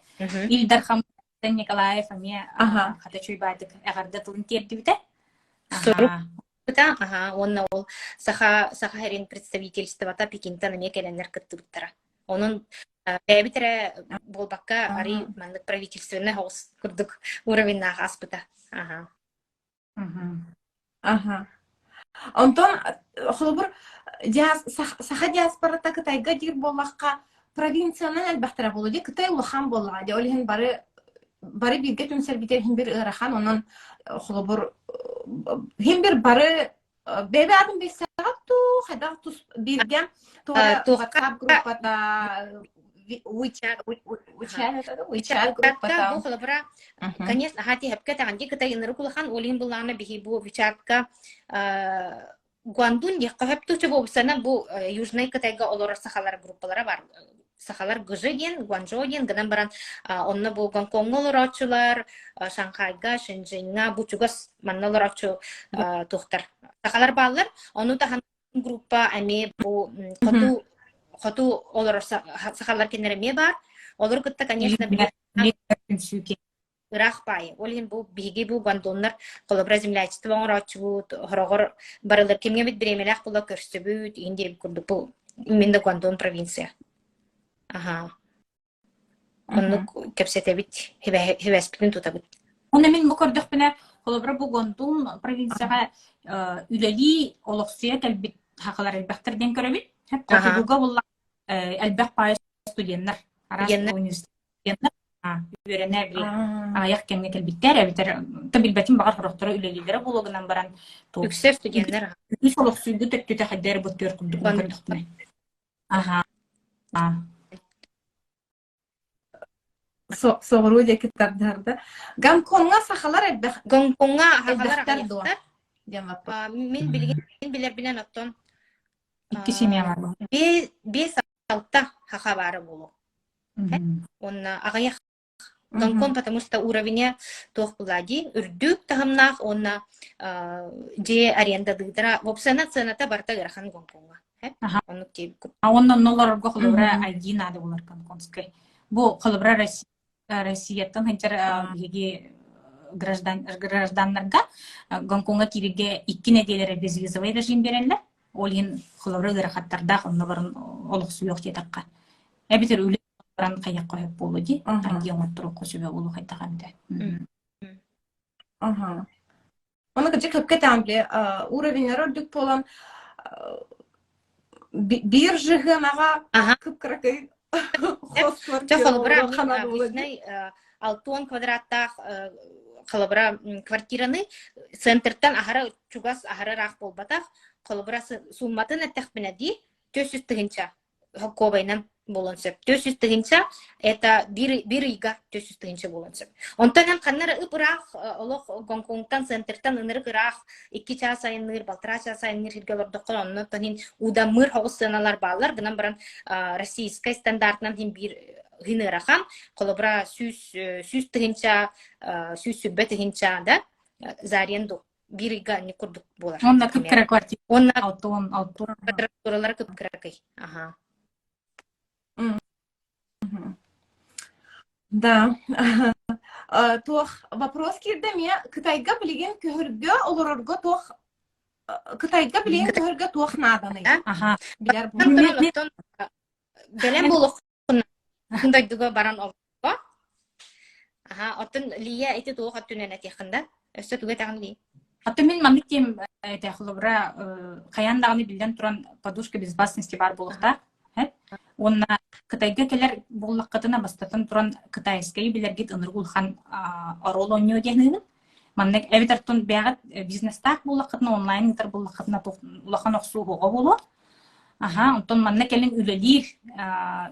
Ил Дархан Николаев эмиэ хата үчүгэй баайдык эҕэрдэ тылын тиэрдибитэ. Сурук аха, уонна ол Саха Саха сирин представительствота Пекинтэн эмиэ кэлэннэр кыттыбыттара. Онон бэйэбит эрэ буолбакка, арый маннык правительственнай соҕус курдук уровеннаах ааспыта. Аха. Аха. Онтон холобур саха диаспората Кытайга диир буоллахха провинциянан элбэхтэрэ буолуо дии Кытай улахан буоллаҕа дии ол иһин бары бары бииргэ түмсэрбитигэр иһин бир ыарахан онон холобур иһин бир бары бэйэ аатын билсэҕит дуу хайдах тус бииргэ туора WhatsApp группата WeChat WeChat группата бу холобура конечно аха тиһэпкэ таҕан Кытай ынырык улахан ол иһин буллаҕына биһи бу WeChatка Гуандун диэххэ сөп туча буолсана бу Южнай Кытайга олорор сахалар группалара бар. Сахалар Гыжы диэн, Гуанчжоу диэн гынан баран онно бу Гонкоҥҥа олорооччулар, Шанхайга, Шэньчжэньҥа бу чугас манна олорооччу туохтар сахалар бааллар. Ону таһынан группа эмиэ бу хоту хоту олорор сахалар кинилэр эмиэ баар. Олору кытта, конечно, били Ыраах баайы. Ол иһин бу биһиги бу гондоннар холобура землячество оҥорооччубут, хороҕор барылар кимҥэ эбит бириэмэлээх була көрсөбүт, иһин диэбит курдук бу именно Гуандун провинция. Аха. Оннук кэпсэтэбит, хибэспитин тутабыт. Онно мин бу көрдөхпүнэ, холобура бу Гондун провинцияҕа үлэлии олохсуйа кэлбит хахалар элбэхтэр диэн көрөбүт. Хотугуга булла элбэх паай студеннар, араас университеттар үөрэнэ били аҕыйах кэмҥэ кэлбиттэр эбэтэр та билбэтим баҕар сорохторо үлэлииллэрэ буолуо гынан баран үксэ студеннар үс олохсуйбут өттүтэ хайда эрэ быттыар курдук көрдөхпүнэ аха Соҕуруу диэки тардыһарда. Гонкоҥҥа сахалар элбэх Гонкоҥҥа сахалар элбэхтэр дуо? аҕыйахтар. диэн вопрос. Мин билигин билэрбинэн оттон Икки семья баар 5-6 саха баара буолуо. Уонна аҕыйах Гонконг потому что уровеня туох буолла дии үрдүк таһымнаах уонна дьиэ арендалыыдара вопсана сыаната барыта ыарахан Гонкоҥҥа. Оннук диэбит А онно оннолорго холобура ID надо булар гонконгскай. Бу холобура Россияттан сылдьар биһиги граждан гражданнарга Гонкоҥҥа киирэргэ икки нэдиэлэ безвизовый режим биэрэллэр. Ол иһин холобура ыарахаттардаах онно баран олохсуйуох диэтэххэ. Эбэтэр үлэ баран хайахха сөп буолуо дии. ID оҥотторуохха сөбө буолуо хайдах эмитэ. Аха. Оны кырдьык хөпкө таан бile уровеньнары үрдүк буолан биир жыһыанаҕа кып-кыракый хос Чэ, холобура, мин обычный алтуон квадраттаах холобура квартираны центртан аһара чугас аһара ыраах буолбатах холобура суумматын эттэхпинэ дии 400 тыһыынча холкуобайынан буолуон сөп. 400 тыһыынча это биир, биир ыйга 400 тыһыынча буолуон сөп. Онтон эн ханна эрэ ып-ыраах олох Гонконгтан, центртан ынырык ыраах икки чаас айанныыр, балтараа чаас айанныыр сиргэ олордоххо онно иһин удаммыыр соҕус сыаналар бааллар. Гынан баран российскай стандартынан иһин биир иһин ыарахан. Холобура 100 тыһыынча, 120 тыһыынча да за аренду биир ыйга анньык курдук буолар. Онно кып-кыра квартира. Уонна алтуон, алтуон. Квадратуралара кып-кыракый. Аха. Да. Туох вопрос киирдэ эмиэ Кытайга билигин көһөргө олорорго туох Кытайга билигин көһөргө туох нааданый? Аха. Билэр Оттон бэлэм буолуоххун дойдуга баран олорго. Аха, оттон Лия ити туох өттүнэн этиэххин да? Өссө тугу этэҕин Лия? Оттон мин маннык диэм этэ холобура хайаан даҕаны биллэн туран подушка безопасности баар буолуохтаах. Уонна Кытайга кэлэр буоллаххытына бастатан туран китайскайы билэргит ынырык улахан оруол оонньуо диэн Маннык эбэтэр тун бэйэҕит бизнестаах буоллаххытына онлайн ыытар буоллаххытына улахан охсуу уһуга буолуо. Аха, онтон манна кэлин үлэлиир,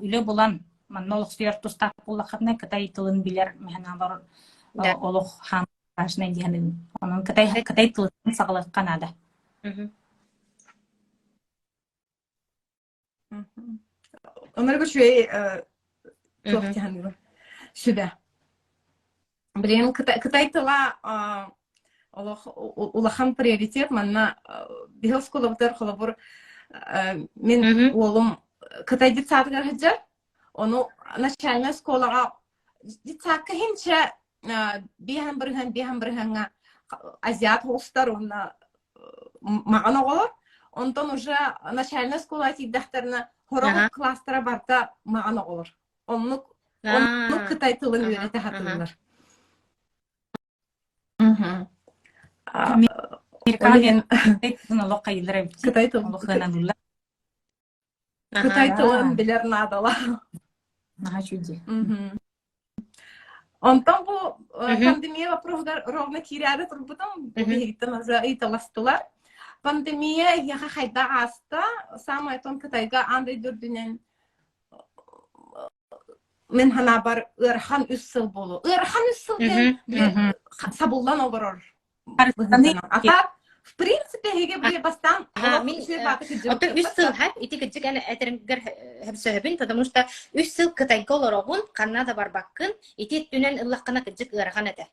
үлэ булан манна олохсуйар тустаах буоллаххытына кытай тылын билэр мэһэнаалар олох хаан важный диэн Онон кытай кытай тылын саҕалыахха наада. Онорго үчүгэй туох диэн сүбэ. Билигин кытай тыла олох улахан приоритет манна биһи оскуолабытыгар холобур мин уолум кытай детсадыгар сылдьар ону начальнай школаҕа детсадка хинчэ биэһэн бырыһыан биэһэн бырыһыаҥҥа азиат оҕустар уонна маҕан оҕолор онтон уже начальнай школа тиийдэхтэринэ сороҕу класстара барыта маҕан оҕолор оннук оннук кытай тылын үөрэтэ сатыыллар олох хайылар эбит кытай тылын олох ыаналыыллар кытай тылын билэр наадалаах наһаа үчүгэй Онтон бу пандемия вопроһугар ровно киирээри турбутум. Бу биһигиттэн уже ыйыталастылар. Пандемия эһиэхэ хайдах ааста? Саамай тон Кытайга аан дойду үрдүнэн мин санаабар ыарахан үс сыл буолуо. Ыарахан үс сыл диэн сабыллан олорор А так, в принципе, эһиги били бастаан Оттон үс сыл ха ити кырдьык эн этэрингэр сөһөбүн, потому что үс сыл Кытайга олороҕун, ханна да барбаккын, ити өттүнэн ыллаххына кырдьык ыарахан этэ.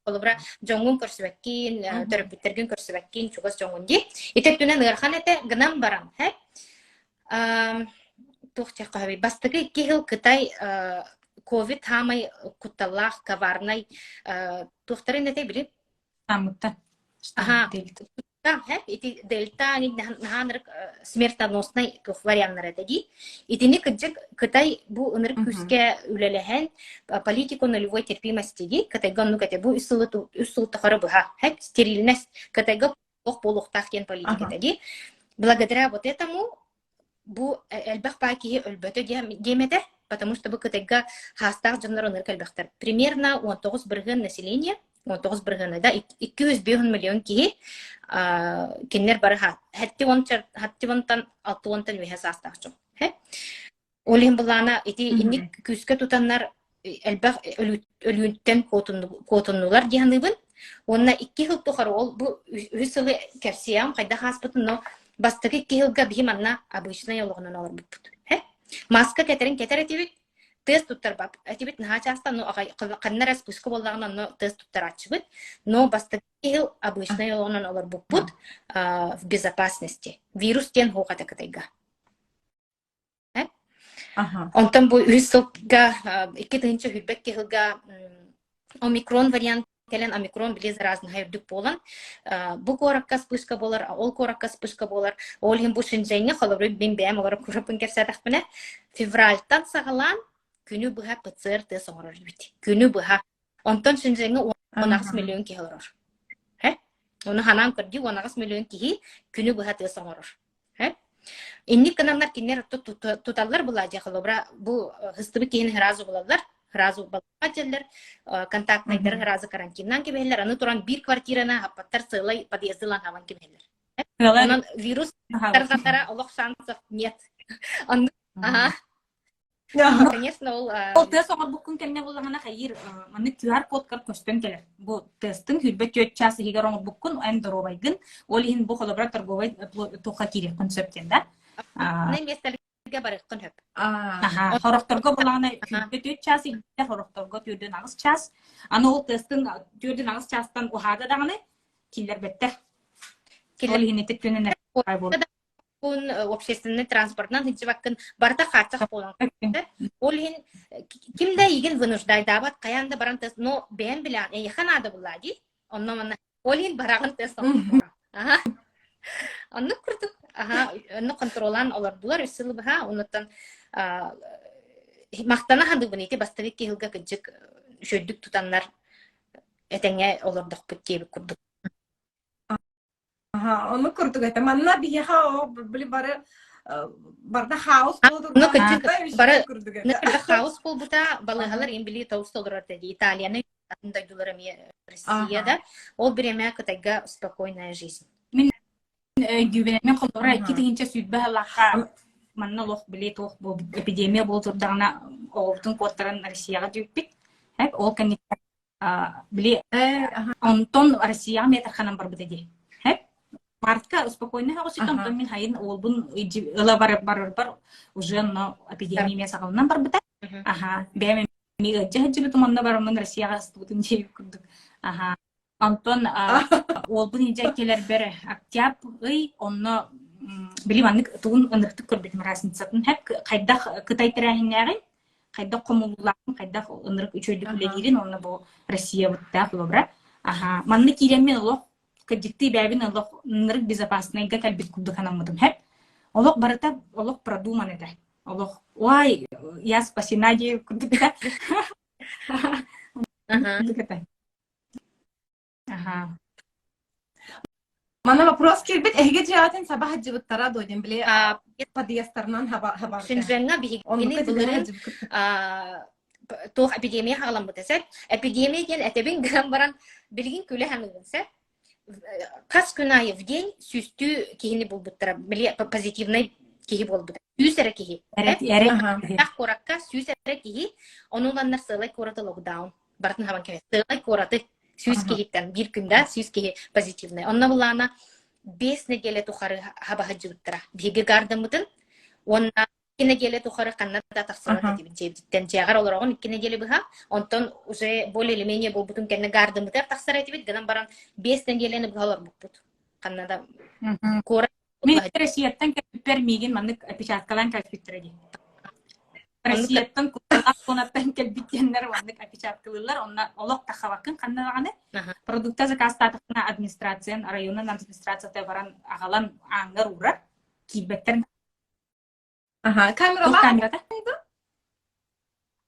Холобура, дьоҥҥун көрсүбэккин, төрөппүттэргин көрсүбэккин, чугас дьоҥҥун дии. Ити өттүнэн ыарахан этэ, гынан баран, туох диэххэ сөбүй? Бастакы икки сыл Кытай. ковид хаамай кутталлаах коварнай туохтарын этэй били Штаммыттан. Аха. Дельта. Ити дельта наһаа смертоносный туох варианнара этэ дии. Итини кырдьык Кытай бу ынырык күүскэ үлэлэһэн политику нулевой терпимости дии. Кытайга оннук этэ. Бу үс сылы үс сыл тухары быһа. Стерильность. Кытайга туох буолуохтаах диэн политика этэ дии. Благодаря вот этому бу элбэх баай киһи өлбөтө диэм этэ, потому что бу Кытайга хаастаах дьоннор ынырык элбэхтэр. Примерно 19% населения, 19 бырыһыана да, 250 миллион киһи кинилэр бары 70-тан 60-тан үөһэ саастаах дьон. Ол иһин былаана ити инник күүскэ тутаннар элбэх өлүүттэн куотуннулар дии саныыбын. Уонна икки сыл тухары ол бу үһүс сылы кэпсиэм хайдах ааспытын, но бастакы икки сылга биһи манна обычный олоҕунан олорбуппут. Маска кэтэрин кэтэр этибит, тест туттарбап этибит наһаа часто, но ханна эрэ спуска буоллаҕына онно тест туттарааччыбыт. Но бастакы сыл обычный олоҕунан олорбуппут в безопасности. Вирус диэн суох этэ Кытайга. Онтон бу үһүс сылга 2022 сылга омикрон вариант кэлэн омикрон били заразныһа үрдүк буолан бу куоракка вспышка буолар, ол куоракка вспышка буолар. Ол иһин бу Шэньчжэҥҥэ холобур мин бэйэм олорор куораппын кэпсээтэхпинэ февральтан саҕалаан күнү быһа ПЦР тест оҥорор эбит. Күнү быһа. Онтон Шэньчжэҥҥэ 18 миллион киһи олорор. Ону ханаан көрдүү 18 миллион киһи күнү быһа тыас оҥорор. Инник гынаннар кинилэр туталлар была холобура бу хыстыбыт киһини сразу булаллар, сразу баллар, контактнайдары сразу карантиннаан кэбиһэллэр, аны туран биир квартираны хаппаттар сыалай подъезды ылан хабан кэбиһэллэр. Онон вирус тарҕатара олох шансов нет. Оннук Конечно, ол Ол тест оҥорбуккун кэннэ буллаҕына хайыыр маннык QR кодкар көстөн кэлэр. Бу тестың 24 час иһигэр оҥорбуккун, эн доруобайгын. Ол иһин бу холобура торговай туохха киириэххин сөп диэн да. миэстэлэргэ барыаххын сөп. Аха, хорохторго булаҕына 24 час иһигэр, хорохторго 48 час. Аны ол тестың 48 частан уһаада даҕаны киллэрбэттэр. Ол иһин ити күнүн общественный транспортынан сылдьыбаккын барыта хааччах буолан ол иһин ким да эйигин вынуждайдаабат хайаан да баран тест но бэйэн билэҕин эйиэхэ наада буллаа дии онно манна ол иһин бараҕын тест аха оннук курдук аха онно контроллаан олордулар үс сыл быһа оннуттан махтана саныыбын ити бастакы киһилгэ кырдьык үчүгэйдик тутаннар этэҥҥэ олордохпут диэбит курдук Аха, оннук курдук этэ. Манна биһиэхэ оо били бары барда хаос Ну, кырдьык, бары курдук этэ. Хаос буолбута, балыыһалар им били тоҕус толорор дии. Италияны атын дойдулар эмиэ Россия да. Ол бириэмэ Кытайга спокойная жизнь. Мин өйдүүбүн мен холобура 2020 сыллаахха манна олох били туох эпидемия буола турдаҕына оҕобутун куоттаран Россияҕа дьүүппүт. Ол кэнниттэн били онтон Россияҕа метр барбыта дии. Мартка спокойно оҕусута, онтон мин хайын уолбун ыла барарбар уже но эпидемия эмиэ саҕаланан барбыта. Аха, бэйэм эмиэ ыалдьа сылдьыбытым, онно бараммын Россияҕа астыбытым диэбит курдук. Аха. Онтон уолбун илдьэ кэлэрбэр октябрь ый онно били маннык тугун ынырыктык көрбүтүм разницатын хайдах Кытай тэрээһиннээҕин хайдах хомуллуулааҕын, хайдах ынырык үчүгэйдик үлэлиирин уонна бу Россиябыттаах холобура. Аха, манна киирэммин олох кырдьыктыы бэйэбин олох ынырык безопасныйга кэлбит курдук санаммытым һэп. Олох барыта олох продуман этэ. Олох ой, я спасена диye курдук этэ. Курдук этэ. Аха. Манна вопрос киирбит, эһиги дьиэҕитин саба сылдьыбыттара дуо диэн били подъезтарынан хабарга. Шэньчжэҥҥэ биһигини былырыын туох эпидемия хаҕаламмыта сөп. Эпидемия диэн этэбин гынан баран билигин күлэ саныыбын сөп. Хас күн аайы в день сүүстүү киһини булбуттара, били позитивнай киһи буолбута. Сүүс эрэ киһи. Куоракка сүүс эрэ киһи, ону ыланнар сыалай куораты локдаун. барытын хабан кэбис. Сыалай куораты сүүс киһиттэн биир күндэ сүүс киһи позитивный. Онно булаана 5 неделя тухары хаба сылдьыбыттара. Биһиги гардаммытын уонна икки неделя тухары ханна да тахсыбат этибит дьиэбититтэн. Дьиэҕэр олороҕун икки неделя быһа. Онтон уже более или менее буолбутун кэннэ гардаммытыгар тахсар этибит. Гынан баран 5 неделяны быһа олорбуппут. Ханна да куорат Мин Россияттан кэлбиппэр миигин маннык опечаткалаан кэлбиттэрэ дии. Россияттан кутталаах зонаттан кэлбит диэннэр маннык опечаткалыыллар. Онно олох тахабаккын ханна даҕаны. Продукта заказтаатаххына администрациян, районун администрацията баран аҕалан ааҥҥар уурар. Киирбэттэр. Аха, камералаах камерата?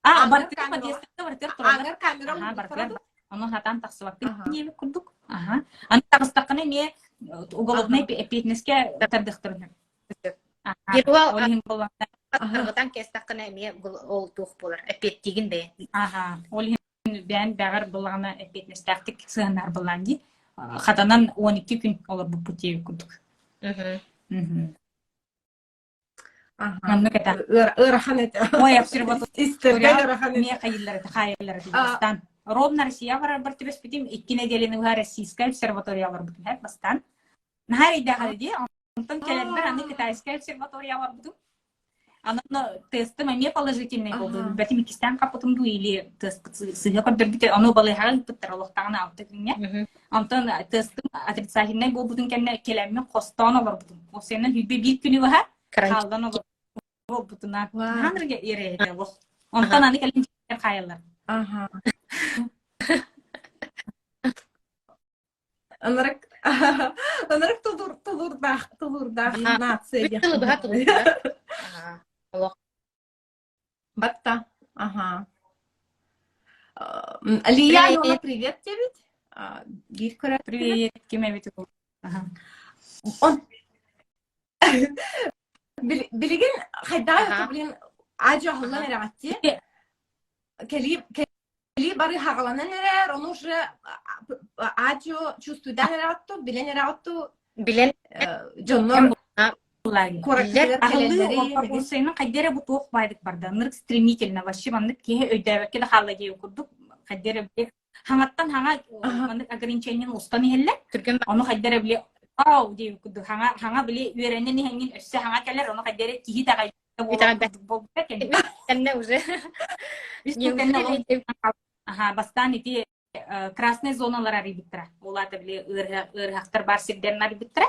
А, Ааҥҥар барытыгар камералаах. подъездка барытыгар тураллар. Ааҥҥар камера Аха, уурбуттара барытыгар дуо? Ону хатаан тахсыбаккын Аха. диэбит курдук. Аха. Аны таҕыстаххына эмиэ уголовнай Аха. эппиэтинэскэ тардыахтарын сөп. Аха. Первал Ол иһин буоллаҕына тарҕатан кээстэххинэ эмиэ ол туох буолар эппиэттиигин бэйэ. Аха. Ол иһин бэйэн бэҕэр буллаҕына эппиэтинэстээхтик сыһыаннаһар былаан дии. Хатанан 12 күн олорбуппут диэбит курдук. Мгм. Аха. Маннык этэ. Ыарахан этэ. Ой, обсерватория Истэргэн ыарахан этэ. эмиэ хайыллар этэ, хаайыллар этэ бастаан. Ровно Россия барарбар түбэспитим, икки нэдиэлэни быһа Российская обсерватория олорбутум һэп бастаан. Наһаа эрэйдээх этэ дии. Онтон кэлэрбэр аны Китайская обсерватория олорбутум. Анан тестым эмиэ положительный буолду. Билбэтим иккистээн хаппытым дуу или тест сыыһа көрдөрбүтэ. Ону балыыһаҕа ыыппыттар олохтоҕуна алта күҥҥэ. Онтон тестым отрицательнай буолбутун кэннэ кэлэммин хостоон олорбутум. Осеннан хүлбэ биир күнү быһа хаалдан олорбутунан. Хаанырга иэрэйэтэ олох. Онтон аны кэлин хаайаллар. Аха. Ынырык ынырык тулуур тулуурдаах тулуурдаах нация Үс сылы быһа тулуурдаах. Олох. Батта. Аха. Лия Алена, привет диэбит. Биир көрө. Привет, ким эбит Он билигин хайдаҕай блин аадьы аһыллан эрэҕэтти. Кэлии Кэлии бары хаҕаланан эрэр, ону уже аадьуо чувствуйдаан эрэҕитту, билэн эрэҕитту, Билэн дьоннор куораттарыгар кэлэллэрин хайда эрэ бу туох баайдык барда ынырык стремительно вообще маннык киһи өйдөөбөккө да хаалла диэбит курдук хайда эрэ били хаҥаттан хаҥа маннык ограничениен устан иһэллэр түргэн ону хайда эрэ били ау диэбит курдук хаҥа хаҥа били үөрэнэн иһэҥҥин өссө хаҥа кэлэр ону хайда эрэ киһи итэҕэйбэт Итэҕэйбэт. буолбута кэннэ Кэннэ уже үс сыл кэннэ аха бастаан ити красная зоналар арыйбыттара. Ол аата били ыарыһахтар баар сирдэрин арыйбыттара.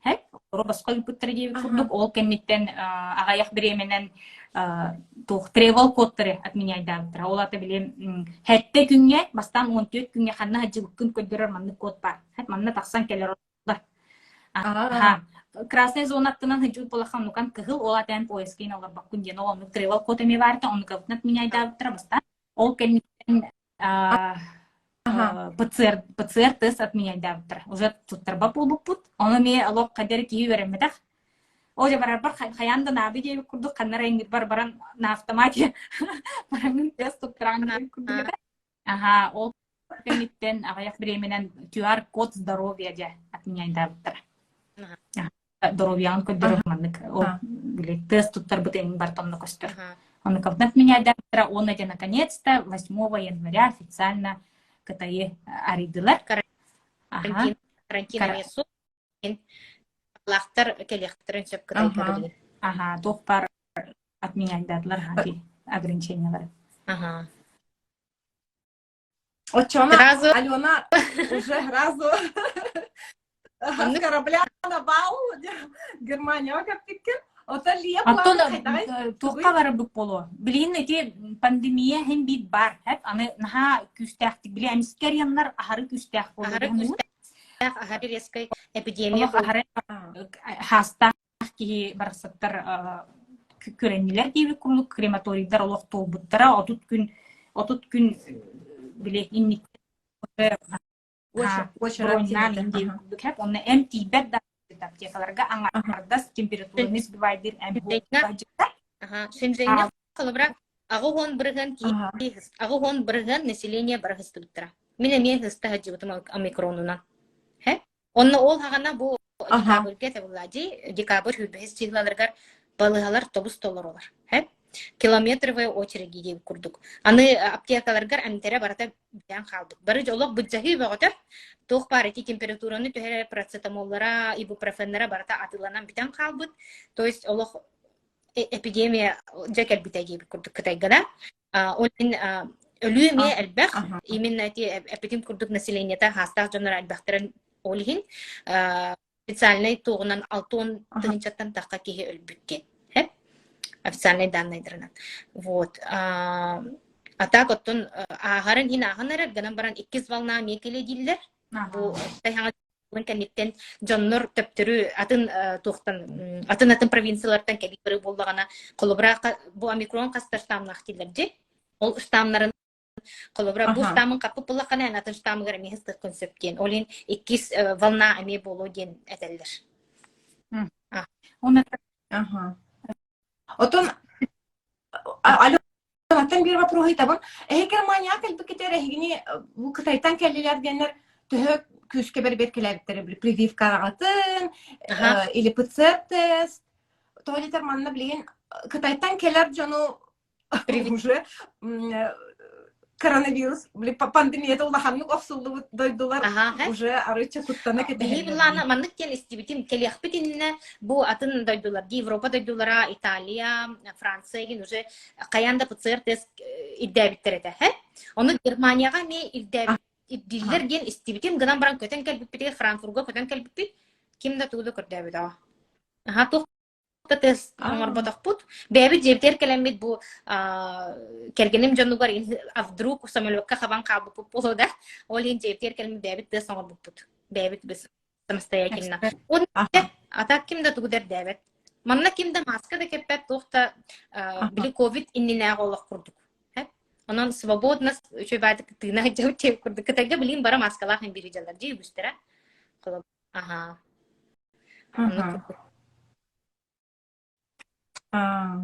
Һэ, босхо ыыппыттара диэбит курдук, ол кэнниттэн аҕыйах бириэмэнэн туох travel кодтары отменяйдаабыттара. Ол аата били хэттэ күҥҥэ, бастаан 14 күҥҥэ ханна сылдьыбыккын көрдөрөр маннык код баар. Манна тахсан кэлэр Аха. Красная зона аттынан сылдьыбыт буоллахха оннукан кыһыл, ол аата поездка олорбоккун диэн ол оннук travel код эмиэ баар этэ, оннукабытын отменяйдаабыттара бастаан. Ол кэнниттэн ПЦР, ПЦР тест отменяйдаабыттара. Уже туттарбат буолбуппут. Ону эмиэ олох хайдары киһи үөрэммэтэх. Ол дьэ барарбар хайаан да наада диэбит курдук ханна эрэ иҥирбэр баран на автомате бараммын тест туттараан диэбит курдук этэ. Аха, ол кэнниттэн аҕыйах бириэмэнэн QR-код здоровья дьэ отменяйдаабыттара. Здоровьяҕын көрдөрөр маннык ол били тест туттарбыт эҥин барыта онно көстөр. Оннук отменяйдаабыттара уонна дьэ наконец-то 8 января официально Кытайы арыйдылар. Карантин, карантин эмиэ суох. Лахтар кэлиэхтэрин сөп Кытайга билигин. Аха, туох баар отменяйдаатылар ограничениялары. Ага. Оччоҕуна Сразу Алена уже сразу с корабля на бал Германияҕа кэппиккин. Оттон Лия Оттон планы хайдаҕый? туохха барарбыт буолуо? Билигин ити пандемия иһин биир баар. Аны наһаа күүстээхтик били эмискэ арыйаннар аһары күүстээх буолуо аһары диэн күүстээх, аһары резкай эпидемия Олох аһары хаастаах киһи барахсаттар күрэннилэр диэбит курдук крематорийдар олох туолбуттара 30 күн 30 күн били инниттэн броннаан диэбит курдук хэп онно эм тиийбэт да аптекаларга аҥардас температураны сбивайдыыр эм Шэньчжэҥҥэ холобура 80% киһи 80% население бары сыстыбыттара. Мин эмиэ сыста сылдьыбытым омикронунан. Онно ол хаҕана бу декабрьга табыллади, декабрь хүрбэһис чыһылаларыгар балыыһалар тобус толоролор. Километровая очереди диэбит курдук. Аны аптекаларгар эмтэрэ барыта бүтэн хаалбыт. Бары олох быдьаһыы бөҕөтө. Туох баар ити температураны түһэрэр парацетамоллара, ибупрофеннара барыта атыыланан бүтэн хаалбыт. То есть олох эпидемия дьэ кэлбитэ диэбит курдук Кытайга да. Ол иһин өлүү эмиэ элбэх. Именно эти эпидем курдук населениета хаастаах дьоннор элбэхтэрин ол иһин специальнай туоҕунан 60 тыһыынчаттан тахха киһи өлбүт диэн. Официальнай данныйдарынан. Вот. А так оттон ааһарын иһин ааһан эрэр, гынан баран иккис волна эмиэ кэлиэ дииллэр. Бу кэнниттэн дьоннор төптөрү атын туохтан атын-атын провинциялартан кэлии барыы буоллаҕына, холобура бу омикрон хастар штамнаах дииллэр дии. Ол штамнарын холобура бу штамын хаппыт буоллаххына эн атын штамыгар эмиэ сыстыаххын сөп диэн. Ол иһин иккис волна эмиэ буолуо диэн этэллэр. Аха. Отон Аленаттан биир вопрос ыйытабын. Эһи Германияҕа кэлбиккитигэр эһигини бу Кытайтан кэллилэр диэннэр төһө күүскэ бэрбиэркэлээбиттэрэ прививкаҕытын или ПЦР-тест тоҕо диэтэр манна билигин Кытайтан кэлэр дьону уже коронавирус пандемията улаханнык охсуллубут дойдулар уже арыычча куттана кэтэһэллэр. Биһи маннык диэн истибитим кэлиэхпит иннинэ бу атын дойдулар Европа дойдулара Италия, Франция игин уже хайаан да ПЦР тест ирдээбиттэр этэ. Ону Германияҕа эмиэ ирдээбит ирдииллэр диэн истибитим гынан баран көтөн кэлбиппитигэр Франкфурга көтөн кэлбиппит ким да тугу да көрдөөбөтөҕө. Аха туох тест оҥорботохпут. Бэйэбит дьиэбитигэр кэлэммит бу кэргэним дьонугар а вдруг самолекка хабан хаалбыппыт буолуо да, ол иһин дьиэбитигэр кэлэммит бэйэбит тест оҥорбуппут. Бэйэбит самостоятельно. А так ким да тугу да эрдээбэт. Манна ким да маска да кэппэт, туох да били ковид иннинээҕи олох курдук. Онон свободно үчүгэй баайдык тыына сылдьабыт диэн курдук. Кытайга билигин бара маскалаах иһин биир дьаллар дии үгүстэрэ. Аха. А.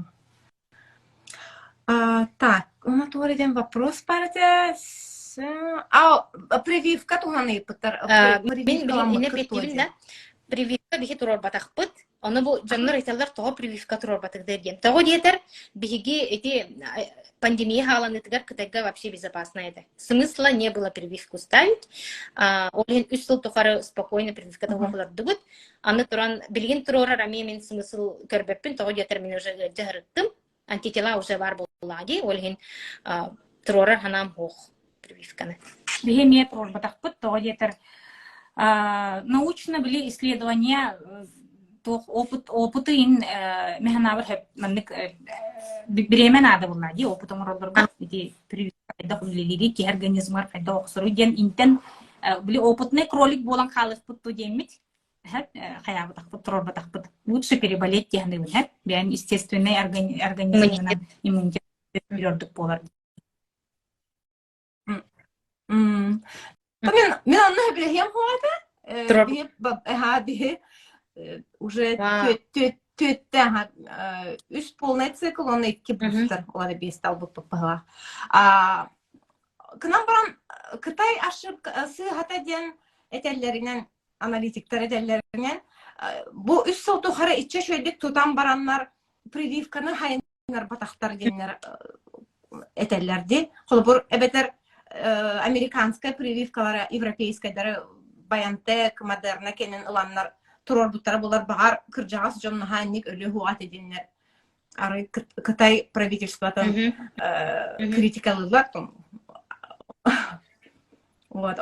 А, так, у нас туох диэн вопрос баар этэ. А, прививка туһунан ыйыппыттар. Мин билигин эппиэттиибин да. Прививка биһи туруорбатахпыт. Ону бу дьоннор ыйыталлар тоҕо прививка туруорбатыгдар диэн. Тоҕо диэтэр, биһиги ити пандемия хааланыытыгар Кытайга вообще безопасно этэ. Смысла не было прививку ставить. Ол иһин үс сыл тухары спокойно прививката олордубут. Аны туран, билигин туруорар эмиэ мин смысл көрбөппүн, тоҕо диэтэр мин уже ыалдьа сырыттым. Антитела уже баар буоллаҕа дии, ол иһин туруорар санаам суох прививканы. Биһи эмиэ туруорбатахпыт, тоҕо диэтэр научно били исследование туох опыт опыты ин механабыр хөп маннык бириэмэ наада буолла дии опыт оҥороллорго ити прививка хайдах үлэлиирий киһи организмыгар хайдах охсоруй диэн интэн били опытный кролик буолан хаалыахпыт дуу диэммит хайаабатахпыт туруорбатахпыт лучше переболеть диэн һэп бэйэн естественный организмынан иммунитет ордук буолар Мин мин онно сөбүлэһиэм хуоҕата. Биһи биһи уже түөттэ үс полный цикл, онно икки бустер, олары биэсте албыппыт быһылаах. Кынан баран Кытай ошибка сыыһата диэн этэллэринэн аналитиктар этэллэринэн бу үс сыл тухары иччэ үчүгэйдик тутан бараннар прививканы хайыннарбатахтар диэннэр этэллэр дии. Холобур, эбэтэр американскай прививкалара европейскайдары Баянтек, Модерна кэнин ыланнар туруорбуттара булар баҕар кырдьаҕас дьон наһаа инник өлүү уһуҕа этэ диэннэр арай Кытай правительствотын критикалыыллар Вот,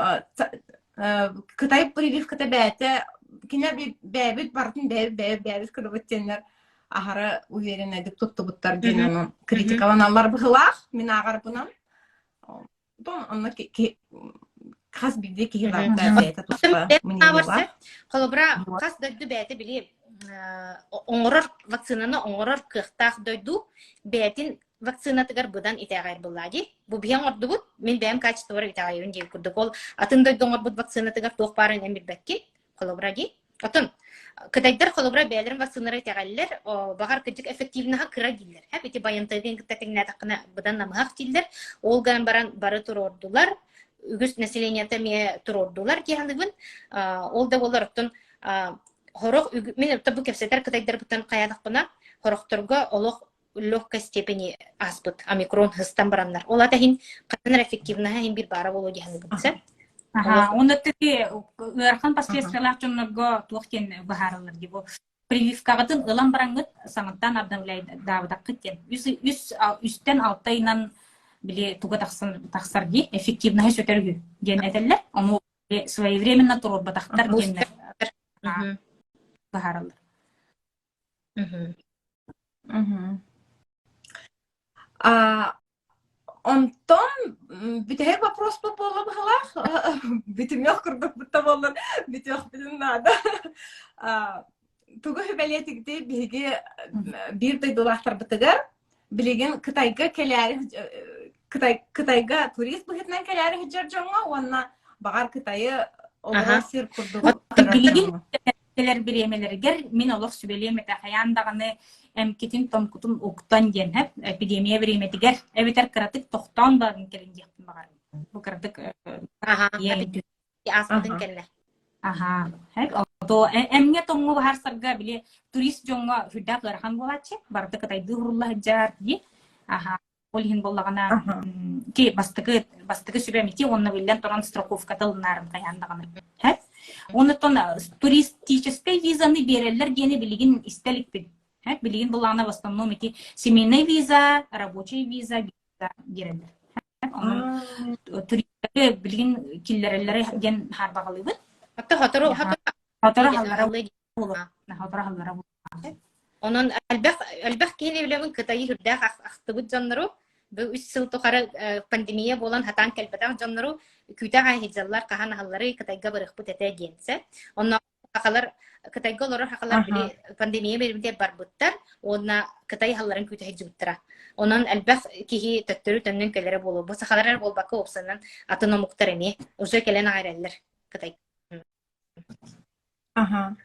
Кытай прививката бэйэтэ кинилэр бэйэбит барытын бэйэбит бэйэбит бэйэбит кырбыт диэннэр аһара увереннайдык туттубуттар диэн ону критикаланаллар быһылаах мин ааҕарбынан онно хас биирдии киһи барыта бэйэтэ туспа мнениелаах. Холобура, хас дойду бэйэтэ били оҥорор вакцинаны оҥорор кыахтаах дойду бэйэтин вакцинатыгар быдан итэҕэйэр буоллаа дии. Бу биһи оҥордубут, мин бэйэм качестволар итэҕэйэбин диэн курдук. Ол атын дойду оҥорбут вакцинатыгар туох баарын эн билбэккин, холобура дии. Отон кытайдар холобура бэйэлэрин вакциналара итэҕэллэр, баҕар кырдьык эффективноһа кыра дииллэр. Һэп ити байантайгын кытта тэҥнээтэххинэ быдан намыһах дииллэр. Ол гынан баран бары туруордулар, үгүс населениета эмиэ туруордулар дии саныыбын. Ол да буоллар оттон хорох мин бу кэпсэтэр кытайдарбыттан хайаатахпына хорохторго олох легкой степени ааспыт омикрон хыстан бараннар. Ол ата иһин ханан эрэ эффективноһа иһин биир баара буолуо дии саныыбын сэ. Аха, уонна таки ыарахан последствиялаах дьоннорго туох диэн быһаарыллар дии бу прививкаҕытын ылан бараҥҥыт саҥаттан обновляйдаабатаххыт диэн үс үс үстэн алта ыйынан били туга тахсан тахсар дии эффективноһа сүтэр үһү диэн этэллэр ону своевременно туруорбатахтар диэннэр быһаараллар Мгм. Онтон бүтэһик вопроспут буолла быһылаах. Бүтүмүөх курдукпут да буоллар бүтүөхпүтүн наада. Тугу сүбэлиэтигитий биһиги биир дойдулаахтарбытыгар билигин Кытайга кэлээри Кытай, Кытайга турист быһыытынан кэлээри сылдьар дьоҥҥо уонна баҕар Кытайы олорор сир курдук көрөр Билигин дьоҥҥо. кэлэр бириэмэлэригэр мин олох сүбэлиэм этэ хайаан даҕаны эмкитин-томкутун уктан диэн һэп эпидемия бириэмэтигэр эбэтэр кыратык тохтоон баран кэлин диэхпин баҕарабын. Бу кыратык Аха, ааспытын кэннэ. Аха, һэп ото эмҥэ тоҥҥо баһарсарга били турист дьоҥҥо сүрдээх ыарахан буолааччы барыта кытайдыы уһурулла сылдьар дии. Аха, Ол иһин буоллаҕына ити бастакы бастакы сүбэм ити уонна биллэн туран страховката ылынаарым хайаан даҕаны. Һэп. Оннуттан туристическай визаны биэрэллэр диэни билигин истэ иликпин. Һэп. Билигин буоллаҕына в основном ити семейный виза, рабочий виза биэрэллэр. Онон туристары билигин киллэрэллэрэ диэн хаарбаҕалыыбын. Хата хотору хотору хааллара Онон элбэх элбэх киһини билэбин Кытайы үрдээх ахтыбыт дьоннору бу үс сыл тухары пандемия буолан хатаан кэлбэтэх дьоннору күүтэх аһыйдьаллар хаһан аһаллары Кытайга барыахпыт этэ диэнсэ. Онно хахалар Кытайга олорор хахалар били пандемия биэрбитэ барбыттар уонна Кытай аһалларын күүтэ сылдьыбыттара. Онон элбэх киһи төттөрү төннөн кэлэрэ буолуо. Бу сахалар эрэ буолбакка уопсанан атын омуктар эмиэ уже кэлэн аҕай эрэллэр Кытай. Аха.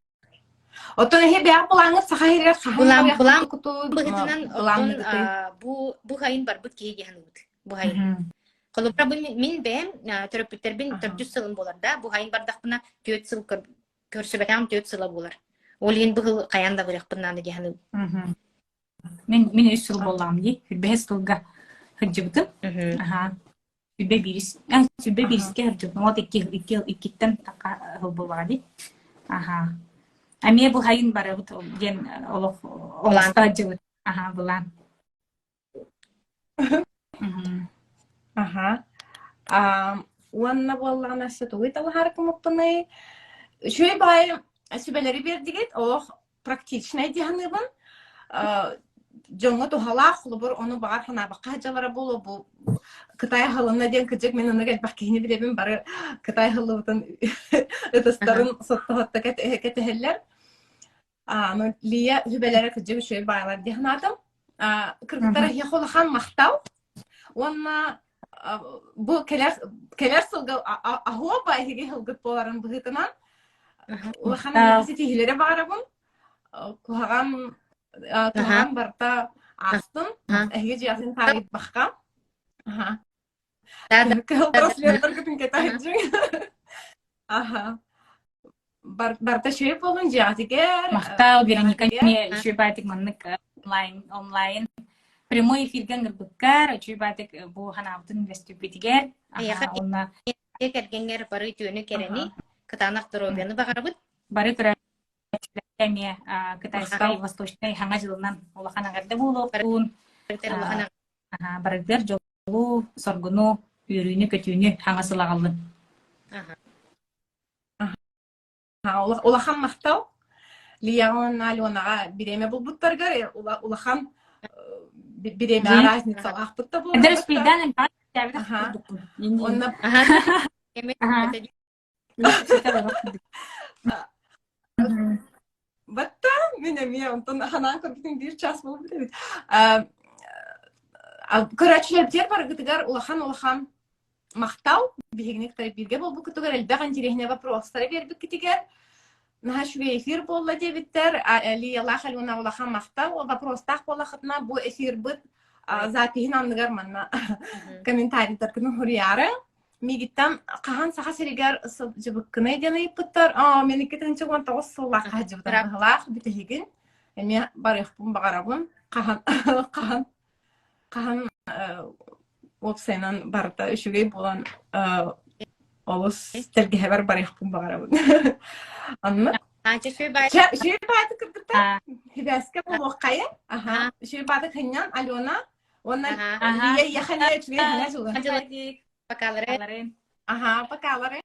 Оттон эһи бэйэҕит былааҥҥыт Саха сиригэр хаһан Былаан былаан барыаххытый, быһыытынан оттон былаанныгытый? бу бу хайын барбыт киһи дии саныыбыт. Бу хайын. Холобура бу мин бэйэм төрөппүттэрбин төрдүс сылым буолар да, бу хайын бардахпына түөрт сыл көрсүбэтэҕим түөрт сыла буолар. Ол иһин быһыл хайаан да барыахпын наада дии саныыбын. Мин мин үс сыл буоллаҕым дии. Сүүрбэһис сылга сылдьыбытым. Аһаа. Сүүрбэ биирис, сүүрбэ биирискэ сылдьыбытым. Вот икки, икки, иккиттэн така сыл буоллаҕа дии. Аһаа. Эмиэ бу хайын барабыт диэн олох Былаан. олохто сылдьыбыт. Аһаа, былаан. Аха. А, уонна буоллаҕына өссө тугуй талаһаарыкымыппыный? Үчүгэй баайы сүбэлэри биэрдигит, олох практичнай дии саныыбын. Дьоҥҥо туһалаах, холобур, ону баҕар санаабакка сылдьаллара буолуо, бу Кытай аһылынна диэн кырдьык мин оннук элбэх киһини билэбин, бары Кытай аһыллыбытын ытыстарын сотто-сотто кэтэһэллэр. Аны Лия сүбэлэрэ кырдьык үчүгэй баайлар дии санаатым. Кыргыттар эһиэхэ улахан махтал. Уонна бу кэлэр кэлэр сылга аһуоба эһиги сылгыт буоларын быһыытынан улахан ситиһиилэри баҕарабын. Куһаҕан куһаҕан барыта аастын. Эһиги дьиэҕитин таарыйбахха. Кыһыл браслеттаргытын кэтэһэджиҥ. Аха. Барыта үчүгэй буолун дьиэҕитигэр, Махтал, Вероника, дьиэҕитигэр. эмиэ үчүгэй баатык маннык онлайн онлайн прямой эфиргэ ыҥырбыккар, үчүгэй баатык бу ханаабытын үлэстүүппүтүгэр. Эйиэхэ Аха, уонна дьиэ кэргэҥҥэр бары үтүөнү кэрэни, кытаанах доруобуйаны баҕарабыт. бары көрөөччүлэргэ эмиэ китайскай, восточнай хаҥа дьылынан улахан эҕэрдэ буолуохтун. Улахан Барыгар дьолу, соргуну, үөрүүнү-көтүүнү хаҥа сыл аҕаллын. Улахан махтал Лияҕа уонна Аленаҕа бириэмэ булбуттаргар улахан бириэмэҕэ разницалаахпыт да буолла. Эдэр успейдаан Онно Батта мин эмиэ онтон ханаан көрбүтүм биир час буолбут эбит. Көрөөччүлэрбитигэр барыгытыгар улахан-улахан махтал. Биһигини кытары бииргэ буолбуккутугар элбэх интириэһинэй вопростары биэрбиккитигэр наһаа үчүгэй эфир буолла диэбиттэр. Лиялаах Алена улахан махтал. Вопростаах буоллахытына бу эфирбыт запиһин анныгар манна комментарийдаргын суруйаары. Миигиттэн хаһан Саха сиригэр сылдьыбыккыный диэн ыйыппыттар. Аа, мин 2019 сыллаахха сылдьыбытым быһылаах бүтэһигин. Эмиэ барыахпын баҕарабын. Хаһан хаһан хаһан уопсайынан барыта үчүгэй буолан олус тэлгэһэбэр барыахпын баҕарабын. Оннук. Үчүгэй баайты кыргыттар. Хибээскэ буолуоххайы. Аха. Үчүгэй бааты хынньан Алена Уонна Лия Яхана үчүгэй хана Покалары. Аха, покалары.